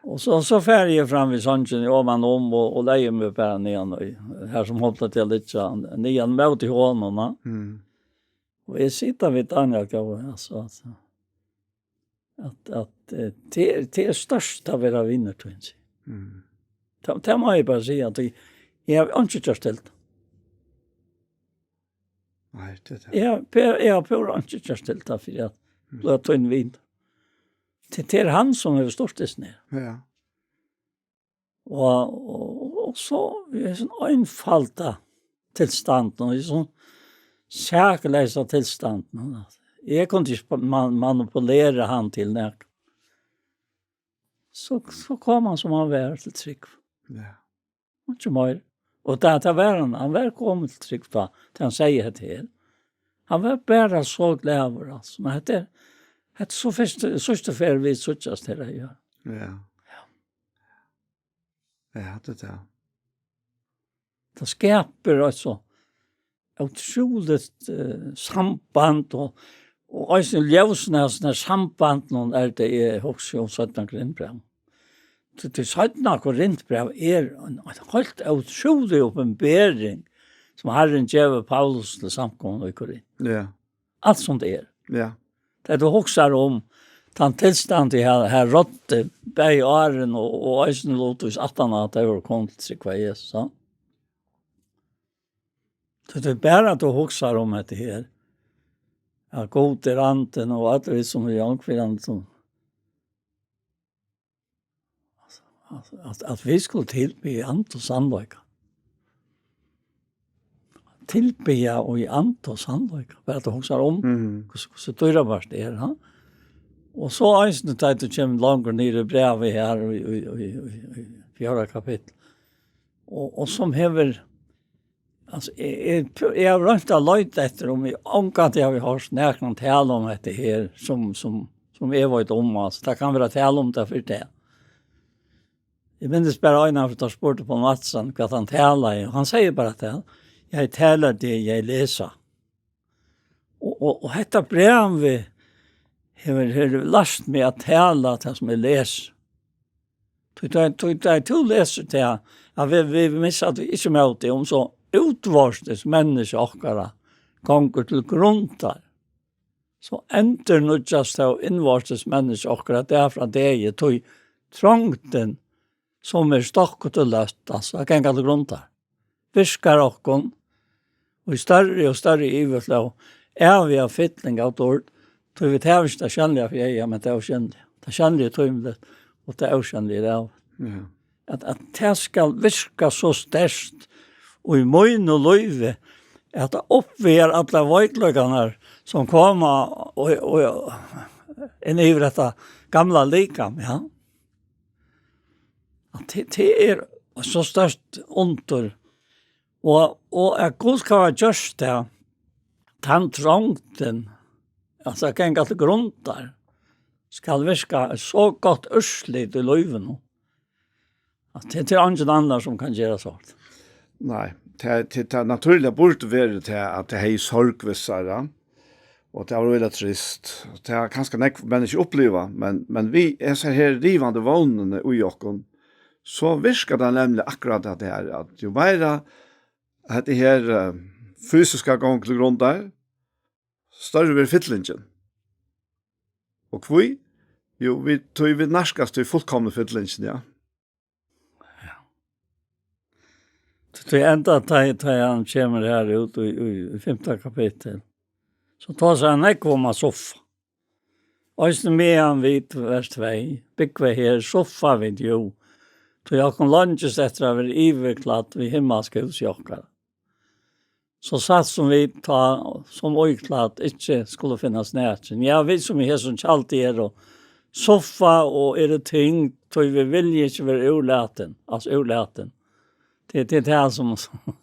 Og so, so fari eg fram við songini oman um og, og leggi meg bara niðan í, har sum hon plagdi at liggja, niðan móti honum, ja. Mm. Og eg siti við Daniel, góði, altso, at, at, at, eh, tað er, tað er stórt at vera vinur tín, sigi eg. Mm. Tað, tað má eg bara siga, at eg, eg havi einki gjørt til tað. Nei, tað er tað. Eg, Per, eg havi púra ikki gjørt til tað, fyri at blíva tín vin. Til, til hann, sum hevur stýrt tað her. Ja. Og, og, og so í hesum einfalda tilstandinum, í hesum sakleysa tilstandinum, at eg kundi ikki man-, manipulera hann til nakað. So, so kom hann sum hann var til trúgv. Ja. Og ikki meir. Og tá, tá var hann, hann var komin til trúgv tá, tá hann segði hetta her. Hann var bara so glaður, altso. Men hetta er, hetta er so fyrstu, síðstu ferð vit síggjast her, ja. Ja. Ja, tað er tað. Tað skapar eitt so ótrúligt, eh, samband og, og eisini ljósini av sånn her samband, nú er tað, eg hugsi um seinna Korintbræv. Tí, tí seinna Korintbræv er ein, ein heilt ótrúlig opinbering, sum Harrin gevur Paulus til samkomuna í Korint. Ja. Alt sum tað er. Ja. Tá tú hugsar um tann tilstand, eg har, har råddi, bæði áðrenn og, og eisini lutvíst aftan á, at tey vóru komin til trúgv á Jesus, so. So tað er bara at tú hugsar um hetta her. At Gud er andin, og at vit sum eru jónkvinnan, sum at, at, at vit skulu tilbiðja í anda og sannleika. Tilbiðja í anda og sannleika. Bara at hugsa um, Mhm. hvussu, hvussu dýrabært tað er, ha? Og so eisini, tá tú kemur longur niður í brævið her, í, í, í, í, í fjórða kapittul. Og, og sum hevur, altso, eg, eg, eg havi roynt at leita eftir, um eg ongantíð havi hoyrt nakran tala um hetta her, sum, sum, sum eg veit um, altso. Tað kann vera tala um tað fyri tað. Eg minnist bara ein, hann spurdi Paul Matsen, hvat hann talaði, og hann segði bara tað: "Jeg taler det, jeg læser." Og, og, og hetta brævið hevur, hevur lært meg at tala tað sum eg lesi. Tí tá, tí tá tú lesur tað, at vit, vit missa tað ikki móti, um so útvortis menniskja okkara gongur til grundar, so endurnýggjast tó innvortis menniskja okkara dag frá degi, tí trongdin, sum er stokkut og løtt, altso, at ganga til grundar, virkar okkum í størri og størri yvirflóð, æviga fylling av dýrd, tí vit hava ikki tað sjónliga fyri eyga, men tað ósjónliga. Tað sjónliga er tímiligt, og tað ósjónliga er ævigt. Ja. At, at tað skal virka so sterkt í mínum lívi, at tað uppvegar allar veikleikarnar, sum koma og, og, inn yvir hetta gamla likam, ja. At tað, tað er so stórt undur. Og, og at Gud skal hava gjørt tað, tann trongdin, altso at ganga til grundar, skal virka so gott úrslit í lívinum. At tað, tað er eingin annar sum kann gera sovorðið. Nei, tað, tað, tað natúrliga burdi verið tað, at tað hevði sorg við sær, ja. Og tað var øgiliga trist. Og tað er kanska nógv menniskju uppliva, men, men við hesar her livandi vónini í okkum, so virkar tað nemliga akkurát at tað er, at jú meira hetta her, eh, fysiska gongur til grundar, størri verður fyllingin. Og hví? Jú, vit, tí vit nærkast tí fullkomnu fyllingini, ja. Ja. Tí enda, tá, tá hann kemur her út í, í, í fimta kapittul, so tosar hann nógv um at suffa. Eisini meðan vit, vers tvey, búgva her, suffa vit jú, tí okkum leingist eftir at vera yvirklædd við himmalska húsið okkara. So satt sum vit tá, sum íklædd, ikki skulu finnast nakin. Ja, vit sum í hesum tjaldi eru, suffa og eru tyngd, tí vit vilja ikki vera úrlatin, altso úrlatin. Tað, tað er tað sum,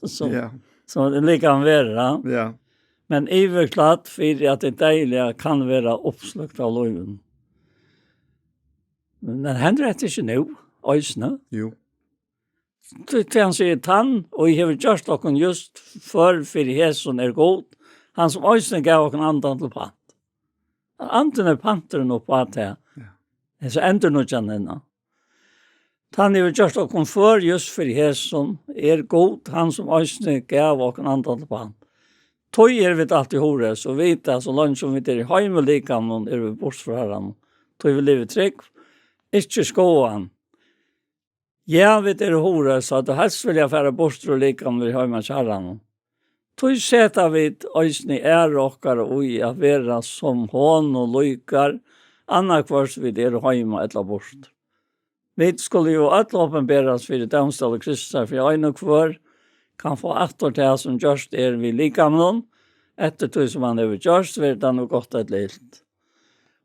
sum, Ja. sum er líka um verður, ja. Ja. Men yvirklædd fyri at tað deyðiliga kann vera uppslúkt av lívinum. Men hendir hetta ikki nú, eisini? Jú. Tí, tí hann sigur, tann, og eg havi gjørt okkum just før fyri hesum er Gud, hann sum eisini gav okkum andan til pant. Andin er panturin upp á tað. Ja. Hesa endurnýggjanina. Tann hevur gjørt okkum før just fyri hesum, er Gud, hann sum eisini gav okkum andan til pant. Tí eru vit altíð hugreys og vita, so leingi sum vit eru heima í likamum, eru vit burtur frá Harranum. Tí vit liva í trúgv, ikki í skoðan. Ja, vit eru hugreys, so at helst vilja fara burtur úr likamum, vit eru heima hjá Harranum. Tí seta vit eisini æru okkara í at vera sum honum líkar, annaðhvørt vit eru heima ella burtur. Vit skulu jú øll opinberast fyri dómstóli Kristusar, fyri ein og hvør kann fáa aftur tað, sum gjørt er við likamnum, eftir tí sum hann hevur gjørt, verður tað nú gott ella ilt.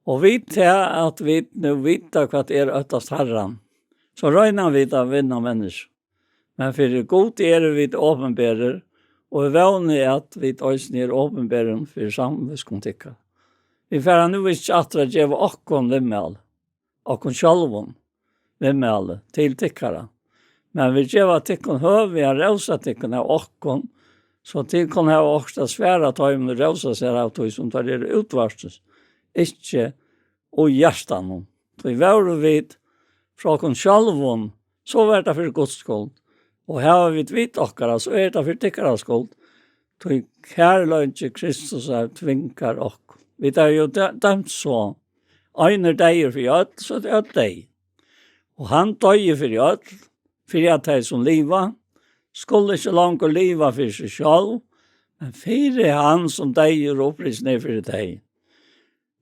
Og vit tað, at vit nú vita, hvat er óttast Harran, so royna vit at vinna menniskju. Men fyri Gud eru vit opinberir, og eg vóni, at vit eisini eru opinberir fyri samvitsku tykkara. Vit fara nú ikki aftur at geva okkum viðmæli, okkum sjálvum viðmæli til tykkara, men vit geva tykkum høvi at rósa tykkum av okkum, so tit kunnu hava okkurt at svara teimum, ið rósa sær av tí, sum teir eru útvortis, ikki í hjartanum. Tí vóru vit frá okkum sjálvum, so var tað fyri Guds skuld, og hava vit vit okkara, so er tað fyri tykkara skuld, tí kærleiki Kristusar tvingar okkum. Vit hava jú dø-, dømt so: ein er deyður fyri øll, so er øll deyð. Og hann doyði fyri øll, fyri at tey, sum liva, skulu ikki longur liva fyri seg sjálv, men fyri hann, sum deyður og upprisin er fyri tey.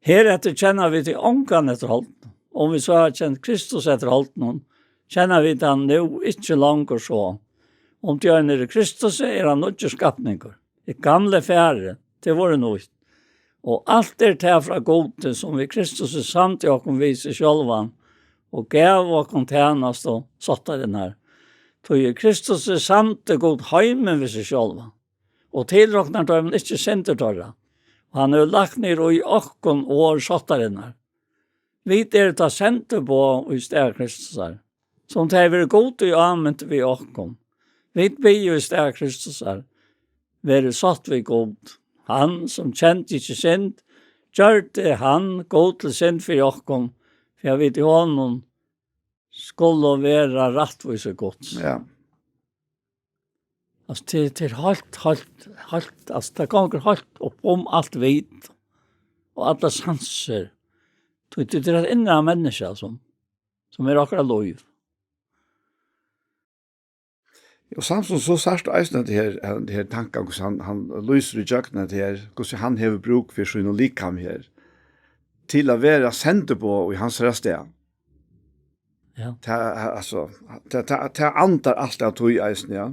Hereftir kenna vit tí ongan eftir holdinum. Um vit so hava kent Kristus eftir holdinum, kenna vit hann nú ikki longur so. Um tí ein er í Kristusi, er hann nýggjur skapningur. Tað gamla er farið, tað er vorðið nýtt. Og alt er tað frá Gudi, sum við Kristusi samdi okkum við seg sjálvan og gav okkum tænastu sáttarinnar. Tí í Kristusi samdi Gud heimin við seg sjálvan og tilroknar teimum ikki syndir teirra. Og hann hevur lagt niður í okkum orð sáttarinnar. Vit eru tá sendiboð í stað Kristusar, sum tað hevur verið Gudi ámint við okkum. Vit biðja í stað Kristusar: Verið sátt við Gud. Hann, sum kendi ikki synd, gjørdi hann, Gud, til synd fyri okkum, fyri at vit í honum skulu vera rættvísi Guds. Ja. Altso, tað, tað er heilt, heilt, heilt, altso, tað gongur heilt upp um alt vit og allar sansir. Tí tað er eitt innra menniskja, sum, sum er okkara lív. Og Samson, so sært tú eisini at her, at her tankan, hvussu hann, hann lýsir í gjøgnum at her, hvussu hann hevur brúk fyri sínum likami her, til at vera sendiboð í hansara stað. Ja. Tað, altso, tað, tað, tað andar alt av tí eisini, ja.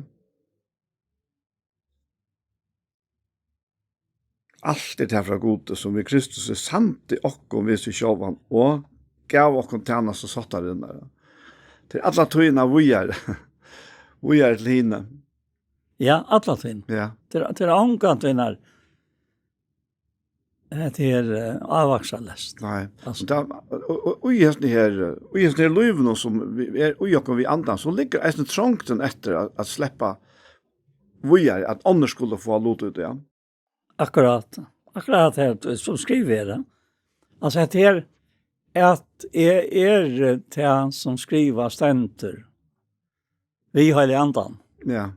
Alt er tað frá Gudi, sum við Kristus er samdi okkum við seg sjálvan og gav okkum tænastu sáttarinnar. Til alla tíðina víðari, víðari til hini. Ja, alla tíðina. Ja. Til, til ongan tíðina. Hetta er, eh, avvaksaleyst. Nei. Altso. Og tað, og, og, og í hesum her, og í hesum her lívinum, sum vit eru í, okkum við andan, so liggur eisini trongdin eftir at, at sleppa víðari, at onnur skulu fáa lut í tí, ja. Akkurát. Akkurát her, sum skrivað er, ja. Altso, hetta her, at eg eri tað, sum skrivað stendur, við Heilaga Andan. Ja.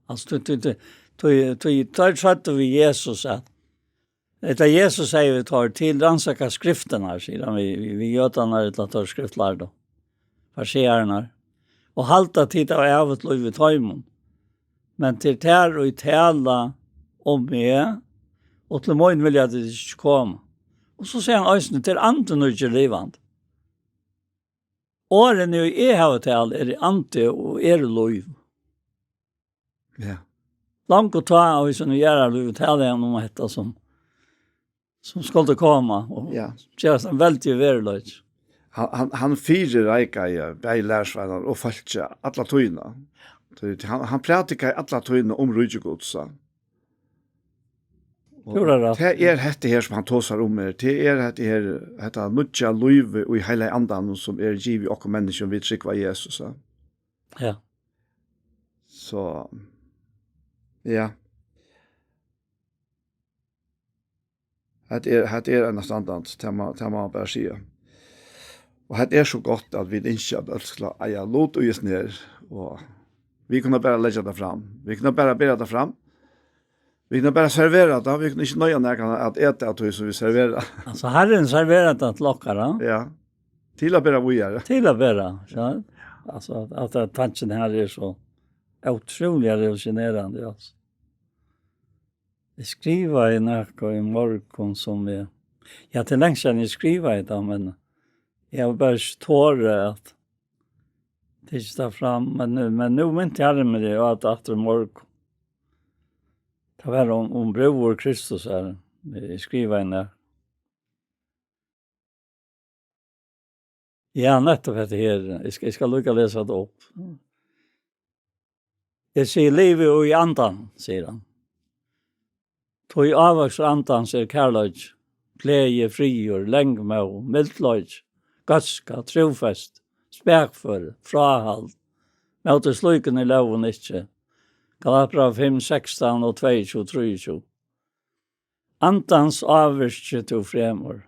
Altso, tí, tí, tí, tí, tí, teir søgdu við Jesus at, ella Jesus segði við teir: Tit rannsaka skriftirnar, sigur hann við, við, við jødarnar, ella teir skriftlærdu, fariseararnar, og halda, tit hava ævigt lív í teimum. Men til tær, ið tala um meg, og til mín vilja tit ikki koma. Og so segði hann eisini: Tað er Andin, ið ger livandi. Orðini, ið eg havi talað, eru andi og eru lív. Ja. Langt og tá, og í sínum jarðarlívi talaði hann um hetta, sum, sum skuldi koma, og, ja, gerast ein veldigur veruleiki. Hann, hann, hann fyrireikaði bæði lærisveinar og fólkið alla tíðina. Tí hann, hann prædikaði alla tíðina um ríki Guds, ja. Og púra rætt. Tað er hetta her, sum hann tosar um her. Tað er hetta her, hetta nýggja lívið í Heilaga Andanum, sum er givið okkum menniskjum, vit trúgva Jesus, ja. Ja. So, ja. Hetta er, hetta er einastandandi, tað má, tað má man bara siga. Og hetta er so gott, at vit ynskja, at øll skulu eiga lut í hesum her, og vit kunnu bara leggja tað fram. Vit kunnu bara bera tað fram. Vit kunnu bara servera tað, vit kunnu ikki noyða nakran at eta av tí, sum vit servera. Altso, Harrin serverar tað til okkara. Ja. Til at bera víðari. Til at bera, ja. Altso, at, at tankin her er so ótrúliga revolusjonerandi, altso. Eg skrivaði nakað í morgun sum eg, ja, tað er langt síðan eg skrivaði tað, men eg havi bara ikki torað at tikið tað fram, men, men nú minti Harrin meg á tað aftur í morgun. Tað var um, um brúður Kristusar, eg skrivaði nakað. Ja, nettopp hetta her. Eg skal, eg skal líka lesa tað upp. Eg sigi, livi í andan, sigur hann. Tí ávøkstur andans er kærleiki, gleði, friður, langmóð, mildleiki, góðska, trúfesti, spakføri, fráhald, móti slíkum er lógin ikki. Galatiabræv fimm sekstan og tveyogtjúgu trýogtjúgu. Andans ávirki tú fremur.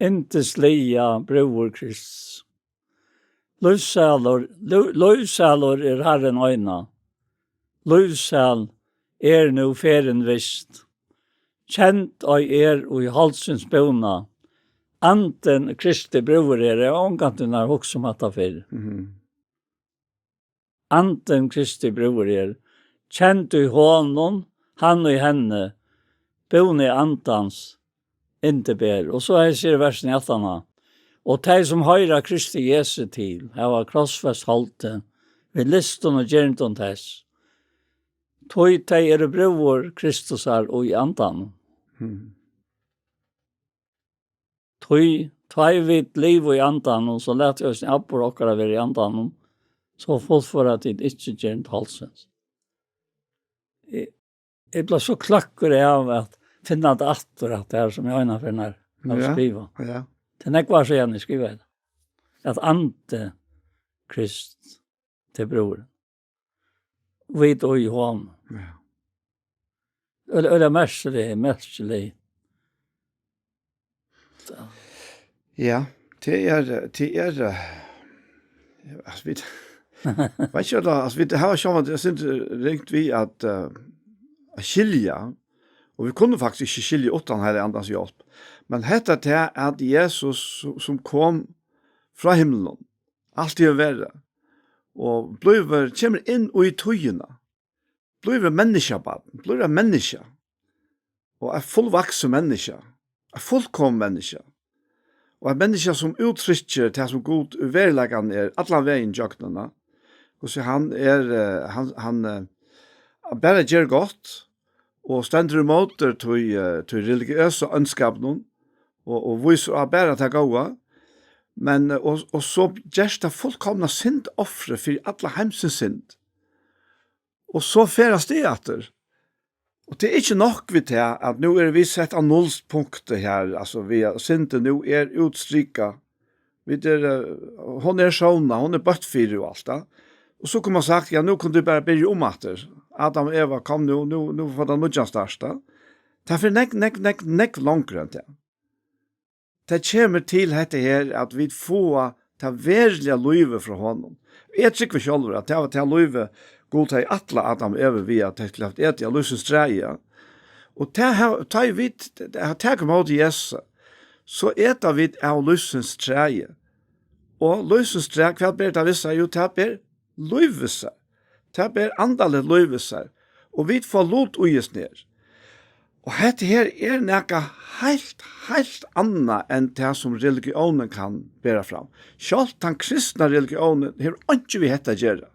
Yndisliga brúður Krists. Lívsælur, lí-, lívsælur er Harrin eina. Lívsæl er nú ferðin vist. Kend ei er í holdsins búna. Andin Kristi brúður er. Eg havi ongantíð nær hugsað um hatta fyrr. Mhm. Andin Kristi brúður er. Kend í honum, hann í henni, búni andans, yndi ber. Og so her sigur versini aftaná. Og tey, sum hoyra Kristi Jesu til, hava krossfest holdið við lystum og gerndum tess. Tí tey eru brúður Kristusar í andanum. Mhm. Tí, tá ið vit liva í andanum, so lat eisini atburð okkara vera í andanum, so fullføra tit ikki gernd holdsins. Eg, eg bleiv so kløkkur av at finna tað aftur, at tað er sum eg eina ferð nær havi Ja, skrivað. Ja. Tað er nógv ár síðan eg skrivaði tað. At andi Krist til brúðurin. Vit og í honum. Ja. Øl-, øl er merkelig, merkelig. Ja, tað er, tað er, eh, altso, vit, veit ikki, altso, vit hava sjálvandi, eg synist, ringt við at, eh, at skilja, og vit kunnu faktiskt ikki skilja uttan Heilaga Andans hjálp. Men hetta tað at Jesus, sum, sum kom frá himlinum, altíð hevur verið, og blívur, kemur inn í tíðina, blívur eitt menniskjabarn, blívur eitt menniskja, og eitt fullvaksið menniskja, eitt fullkomið menniskja, og eitt menniskja, sum úttrykkir tað, sum Gud í veruleikanum er, allan vegin gjøgnum hana. Hvussu hann er, eh, hann, hann, eh, bara ger gott, og stendur ímóti tí, eh, tí religiøsa óndskapinum, og, og vísir á bara tað góða, men, eh, og, og so gerst tað fullkomna syndofrið fyri alla heimsins synd. Og so fer hann stað aftur. Og tað er ikki nokk við tað, at nú eru vit sett á nullspunktið her, altso, við at syndin nú er útstrikað. Vit er, eh, hon er sovnað, hon er bøtt fyri og alt tað. Og so kundi man sagt, ja, nú kunnu tit bara byrja umaftur. Adam og Eva, kom nú, nú, nú fáa tit nýggjan start, tá. Tað fer nógv, nógv, nógv, nógv longri enn tað. Tað kemur til hetta her, at vit fáa tað veruliga lívið frá honum. Eg trúgvi sjálvur, at tað var tað lívið, Gud hevði ætlað Adam og Evu við, at tey skuldu havt etið av lívsins træi. Og tað her, tá ið vit, tað, tað, taka ímóti Jesusi, so eta vit av lívsins træi. Og lívsins træ, hvat ber tað við sær? Jú, tað ber lív við sær. Tað ber andaligt lív við sær. Og vit fáa lut í hesum her. Og hetta her er nakað heilt, heilt annað enn tað, sum religiónin kann bera fram. Sjálvt tann kristna religiónin hevur einki við hetta at gera.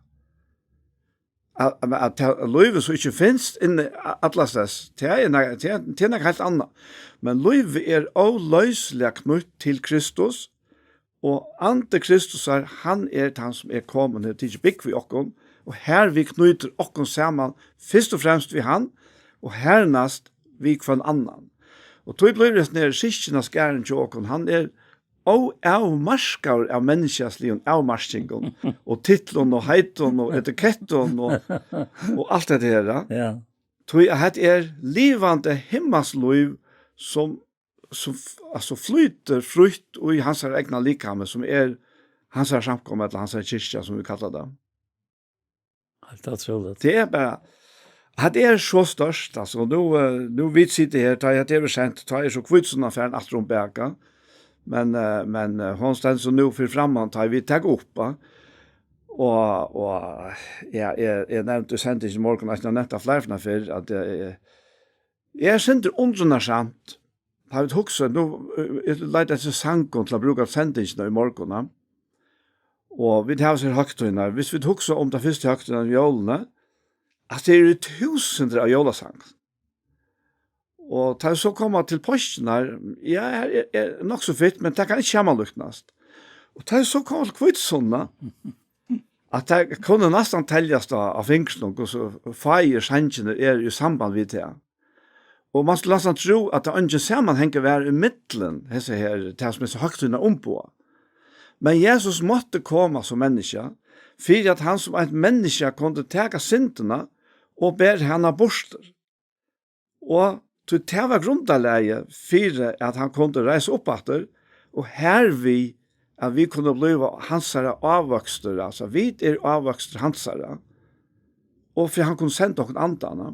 At, at, at tað lívið, sum ikki finst inni a-, allastaðni, tað er nakað, tað er, tað er nakað heilt annað. Men lívið er óloysiliga knýtt til Kristus, og andi Kristusar, hann er tann, sum er komin, hevur tikið búgv í okkum, og hervið knýtir okkum saman, fyrst og fremst við hann, og hernæst við hvønn annan. Og tí blívur hesin her systkinaskarin hjá okkum, hann er óavmarkaður av menniskjasligum avmarkingum, og titlum, og heitum, og etikettum, og, og alt hetta her, ja. Ja. Tí at hetta er livandi himmalslív, sum, sum f-, altso, flýtur frítt í hansara egna likami, sum er hansara samkoma, ella hansara kirkja, sum vit kalla tað. Heilt ótrúligt. Tað er bara, hetta er so stórt, altso, nú, eh, nú vit sita her, tá hetta er sent, tá er so Hvítusunnan farin aftur um baka, men, eh, men, eh, hon stendur so nú fyri framman, tá vit taka upp, va? Og, og, ja, eg, eg nevndi í sendingini í morgun, eisini nevnt tað fleiri ferðir fyrr, at, eh, Eg eri sindur undrunarsamt, tá vit hugsa, nú, eh, eg leiti eftir sangum til at brúka sendingina í morgun, ja. Og vit hava so høgtíðirnar, hvis vit hugsa um ta fyrstu høgtíðina, jólini, at tað eru túsundir av jólasangum. Og tá vit so koma til páskirnar, ja, er, er, er nokk so fitt, men tað kann ikki samanlíknast. Og tá vit so koma til hvítusunnu, at tað kunnu næstan teljast á, á fingrunum, hvussu fáir sangirnir eru í samband við tað. Og man skuldi næstan trúð, at tað eingin samanhangur var í millum hesi her, tað sum hesi høgtíðirnar umboða. Men Jesus mátti koma sum menniskja, fyri at hann sum eitt menniskja kundi taka syndina og bera hana burtur. Og tí tað var grundarlagið fyri, at hann kundi reisa upp aftur, og hervið at vit kunnu blíva hansara ávøkstur, altso, vit eru ávøkstur hansara, og fyri hann kundi senda okkum andan, ja.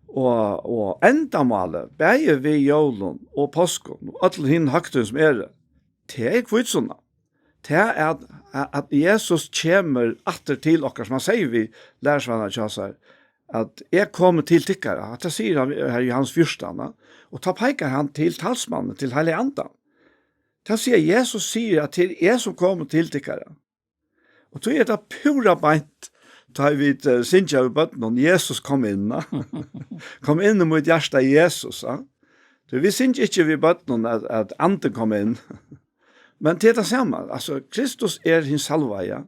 Og, og endamálið, bæði við jólum og páskum og øllum hinum høgtíðum sum eru, tað er hvítusunna. Tað er at, at, at Jesus kemur aftur til okkara, sum hann segði við lærisveinar hjá sær, at eg komi til tykkara, at tað sigur hann her í Jóhannes fjúrtan, og tá peikar hann til talsmannin, til Heilaga Andan. Tað sigur, Jesus sigur, at tað er eg sum komi til tykkara. Og tí er tað púra beint, tá vit, eh, syngja við børnunum, Jesus, kom inn, ja. Kom inn í mítt hjarta, Jesus, ja. Tí vit syngja ikki við børnunum, at, at Andin kom inn. Men tað er tað sama, altso, Kristus er hin salvaði, ja.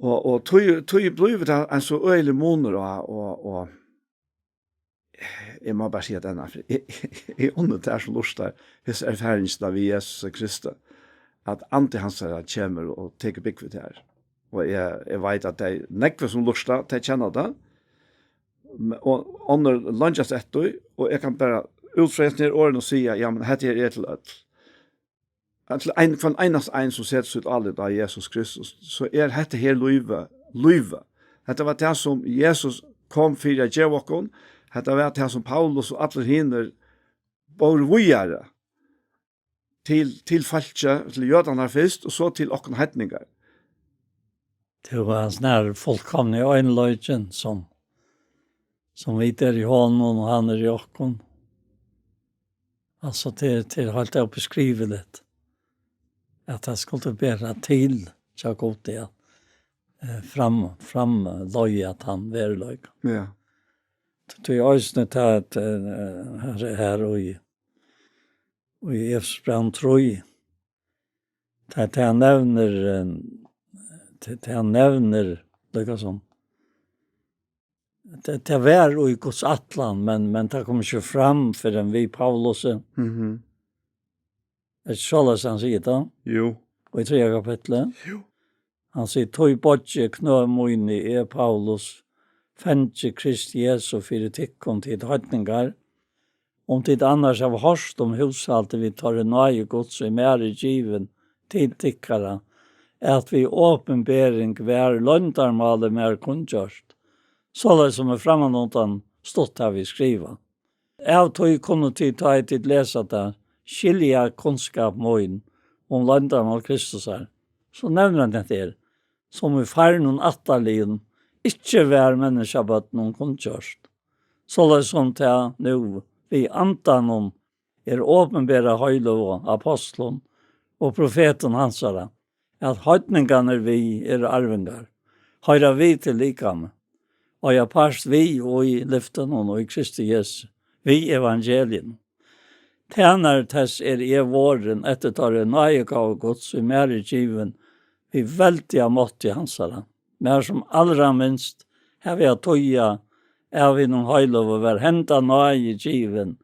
Og, og tí, tí blívur tað ein so øgiligur munur á, og, og eg má bara siga tað, eg, eg unni tær sum lurtar, hesa erfaringina við Jesus Kristi, at Andi hansara kemur og tekur búgv í tær. Og eg, eg veit, at tey, nógvir sum lurta, tey kenna tað. Men, og onnur leingjast eftir, og eg kann bara út frá hesum her orðum og siga, ja, men hetta her er til øll. At til ein, hvønn einasta ein, sum setir sítt álit á Jesus Kristus, so er hetta her lívið, lívið. Hetta var tað, sum Jesus kom fyri at geva okkum. Hetta var tað, sum Paulus og allir hinir bóru víðari til, til fólkið, til jødarnar fyrst, og so til okkum heidningar. Tú var hann snarari fullkomni einleikin, sum, sum vit eru í honum, og hann er í okkum. Altso, tað, tað er heilt óbeskriviligt, at tað skuldi bera til hjá Gudi, at, eh, fram, framleiða tann veruleikan. Ja. Tí eisini tað, at, eh, her, her í, í Efesusbrævinum trý, tað, tað nevnir, eh, tað, tað nevnir, líka sum, tað, tað var í Guds ætlan, men, men tað kom ikki fram fyrr enn við Paulusi. Mhm. Er ikki soleiðis, hann sigur tað? Jú. Og í triðja kapitli? Jú. Hann sigur, tí boyggi eg knø míni, eg, Paulus, fangi Krists Jesu, fyri tykkum, tit heidningar, um tit annars hava hoyrt um húshaldið við teirri náði Guds, ið mær er givin til tykkara, at við opinbering var loyndarmálið mær kunngjørt, soleiðis sum er frammanundan stutt havi skrivað. Av tí kunnu tit, tá ið tit lesa tað, skilja kunnskap mín um loyndarmál Kristusar. So nevnir hann hetta her, sum í farnum ættarliðum ikki var menniskjabørnum kunngjørt, soleiðis sum tað nú við Andanum er opinberað heiløgu ápostlum og profetum hansara, at heidningarnir við eru arvingar, hoyra við til likamið, og eiga part við í lyftunum í Kristi Jesu, við evangelium. Tænari tess eri eg vorðin eftir teirri náðigávu Guds, ið mær er givin við veldiga mátti hansara. Mær sum alra minst havi at týða av hinum heiløgu var henda náði givin,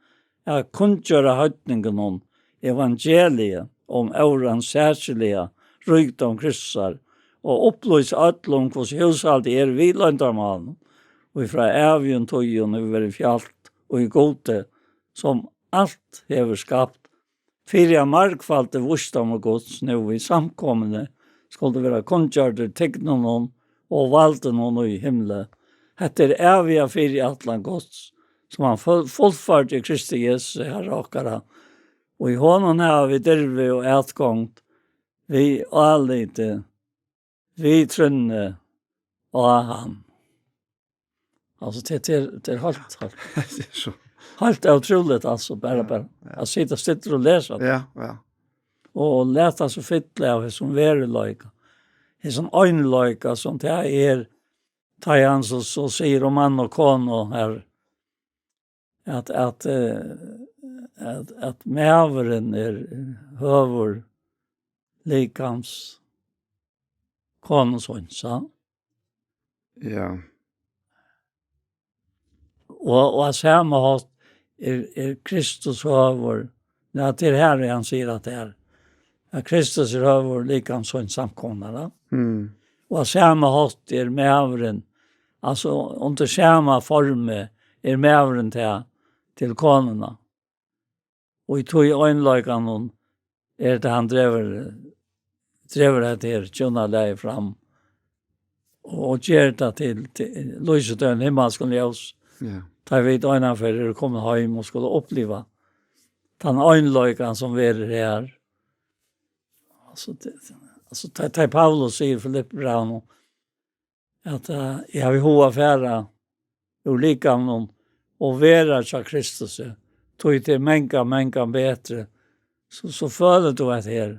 at kunngjøra heidningunum evangeliið um órannsakiliga ríkdóm Kristusar, og upplýsa øll um, hvussu húshaldið er við loyndarmálinum, ið frá ævigum tíðum hevur verið fjalt í Gudi, sum alt hevur skapt, fyri at margfaldi vísdómur Guds nú í samkomuni skuldi vera kunngjørdur tignunum og valdinum í himli. Hetta er æviga fyriætlan Guds, sum hann full-, fullførdi í Kristi Jesusi, Harra okkara. Og í honum hava vit dirvi og atgongd við áliti, við trúnni á hann. Altso, tað, tað er, tað er heilt, heilt, Tað er so. Heilt ótrúligt, altso, bara, Ja, bara ja. at sita stillur og lesa. Ja, ja. Og, og lata seg fylla av hesum veruleika. Hesum einleika, sum tað er, tá hann so, so sigur um mann og konu her, at, at, eh, at, at maðurin er høvur likams konu síns, ja. Ja. Og, og á sama hátt er, er Kristus høvur. Ja, tað er her hann sigur at tað er. At Kristus er høvur likams síns samkomuna, ja. Mm. Og á sama hátt er maðurin, altso undir sama formi, er maðurin til, til konuna. Og í tí einleikanum er tað, hann dregur, dregur hetta her hjúnalagið fram og, og ger tað til, til, lýsir tað ein himmalskum ljós. Ja. Tá vit einaferð eru komin heim og skulu uppliva tann einleikan, sum verður her. Altso, tað, altso, tá, tá Paulus sigur í Filippibrævinum, at, eh, eg havi hug at fara úr likamnum og vera hjá Kristusi, tí tað er mangan, mangan betri, so, so følir tú at her,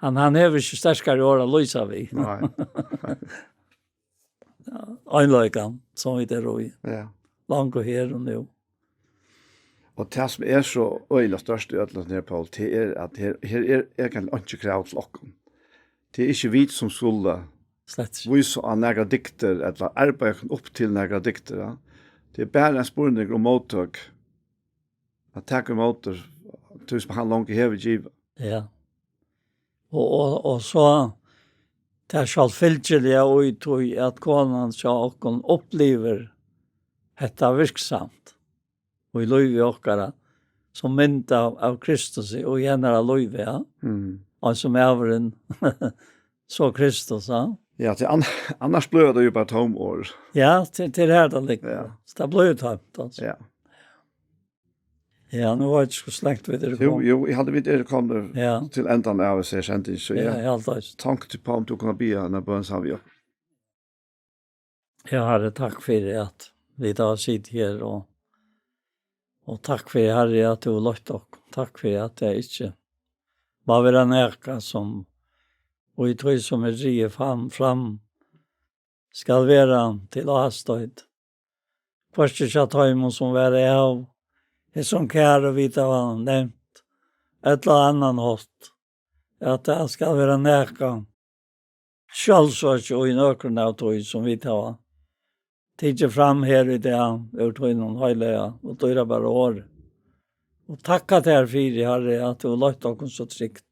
hann, hann hevur ikki sterkari orð at lýsa við. Nei. Ja, einleikan, sum vit eru í. Ja. Langt her og nú. Og tað sum er so øgiliga stórt í øllum her, Poul, tað er, at her, her er, er eigentliga einki krav til okkum. Tað er ikki vit sum skulu Slett. vísa á nakrar dygdir, ella arbeiða okkum upp til nakrar dygdir, ja. Tað er bara ein spurningur um móttøk. At taka ímóti tí sum hann longu hevur givið. Ja. Og, og, og so tað sjálvfylgiliga í tí at konan hjá okkum upplivir hetta virksamt í lívi okkara, sum mynd av, av Kristus í hennara lívi, ja. Mm. Og sum maðurin, so Kristus, ja. Ja, til an-, annars blívur tað jú bara tóm orð. Ja, til, til her tað liggur. Ja. So tað blívur tómt, altso. Ja. Ja, nú veit eg ikki, hvussu langt vit eru Jú, komin. jú, eg haldi, vit eru komnir Ja. til endan av hesi her sending, so Ja, eg eg haldi eisini. Tók til, Poul, um tú kundi biðja eina bøn saman við okkum. Ja, Harri, takk fyri at vit hava sitið her, og, og takk fyri, Harri, at tú hevur leitt okkum. Takk fyri at tað ikki má vera nakað sum, og í tí sum er drigið fram, fram, skal vera til ástoyt. Hvørki hjá teimum, sum var av hesum kæru vit hava nevnt, ella á annan hátt, at tað skal vera nakað sjálvsøki í nøkrum av tí, sum vit hava tikið fram her í dag, úr tínum heilaga og dýrabara orði. Og takka tær fyri, Harri, at tú hevur leitt okkum so trygt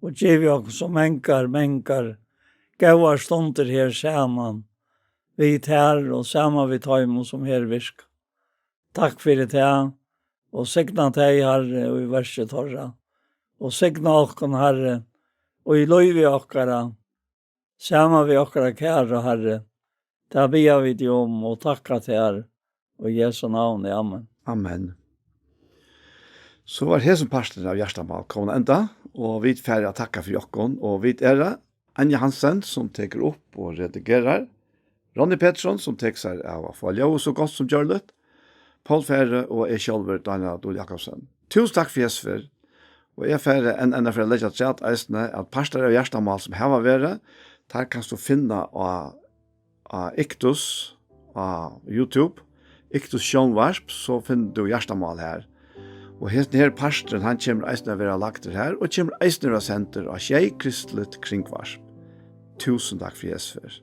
og givið okkum so mangar, mangar góðar stundir her saman við tær og saman við teimum, sum her virka. Takk fyri tað, og signa tey, Harri, í verki teirra, og signa okkum, Harri, og í lívi okkara, saman við okkara kæru, Harri. Tað biðja vit teg um og takka tær í Jesu navni. Amen. Amen. So var hesin parturin av Hjartamál komin at enda, og vit fara at takka fyri okkum, og vit eru Anja Hansen, sum tekur upp og redigerar, Ronny Petersson, sum tekur sær av at fáa ljóðið so gott sum gjørligt, Poul Færø og eg sjálvur, Dánjal Dul Jakobsen. Túsund takk fyri hesa ferð, og eg fari enn, enn at fara at leggja afturat eisini, at partar av Hjartamál, sum hava verið, teir kanst tú finna á, á Iktus, á YouTube, Iktus Sjónvarp, so finnur tú Hjartamál har. Og hesin her parturin, hann kemur eisini at vera lagdur har, og kemur eisini at vera sendur á Sjey Kristiligt Kringvarp. Túsund takk fyri hesa ferð.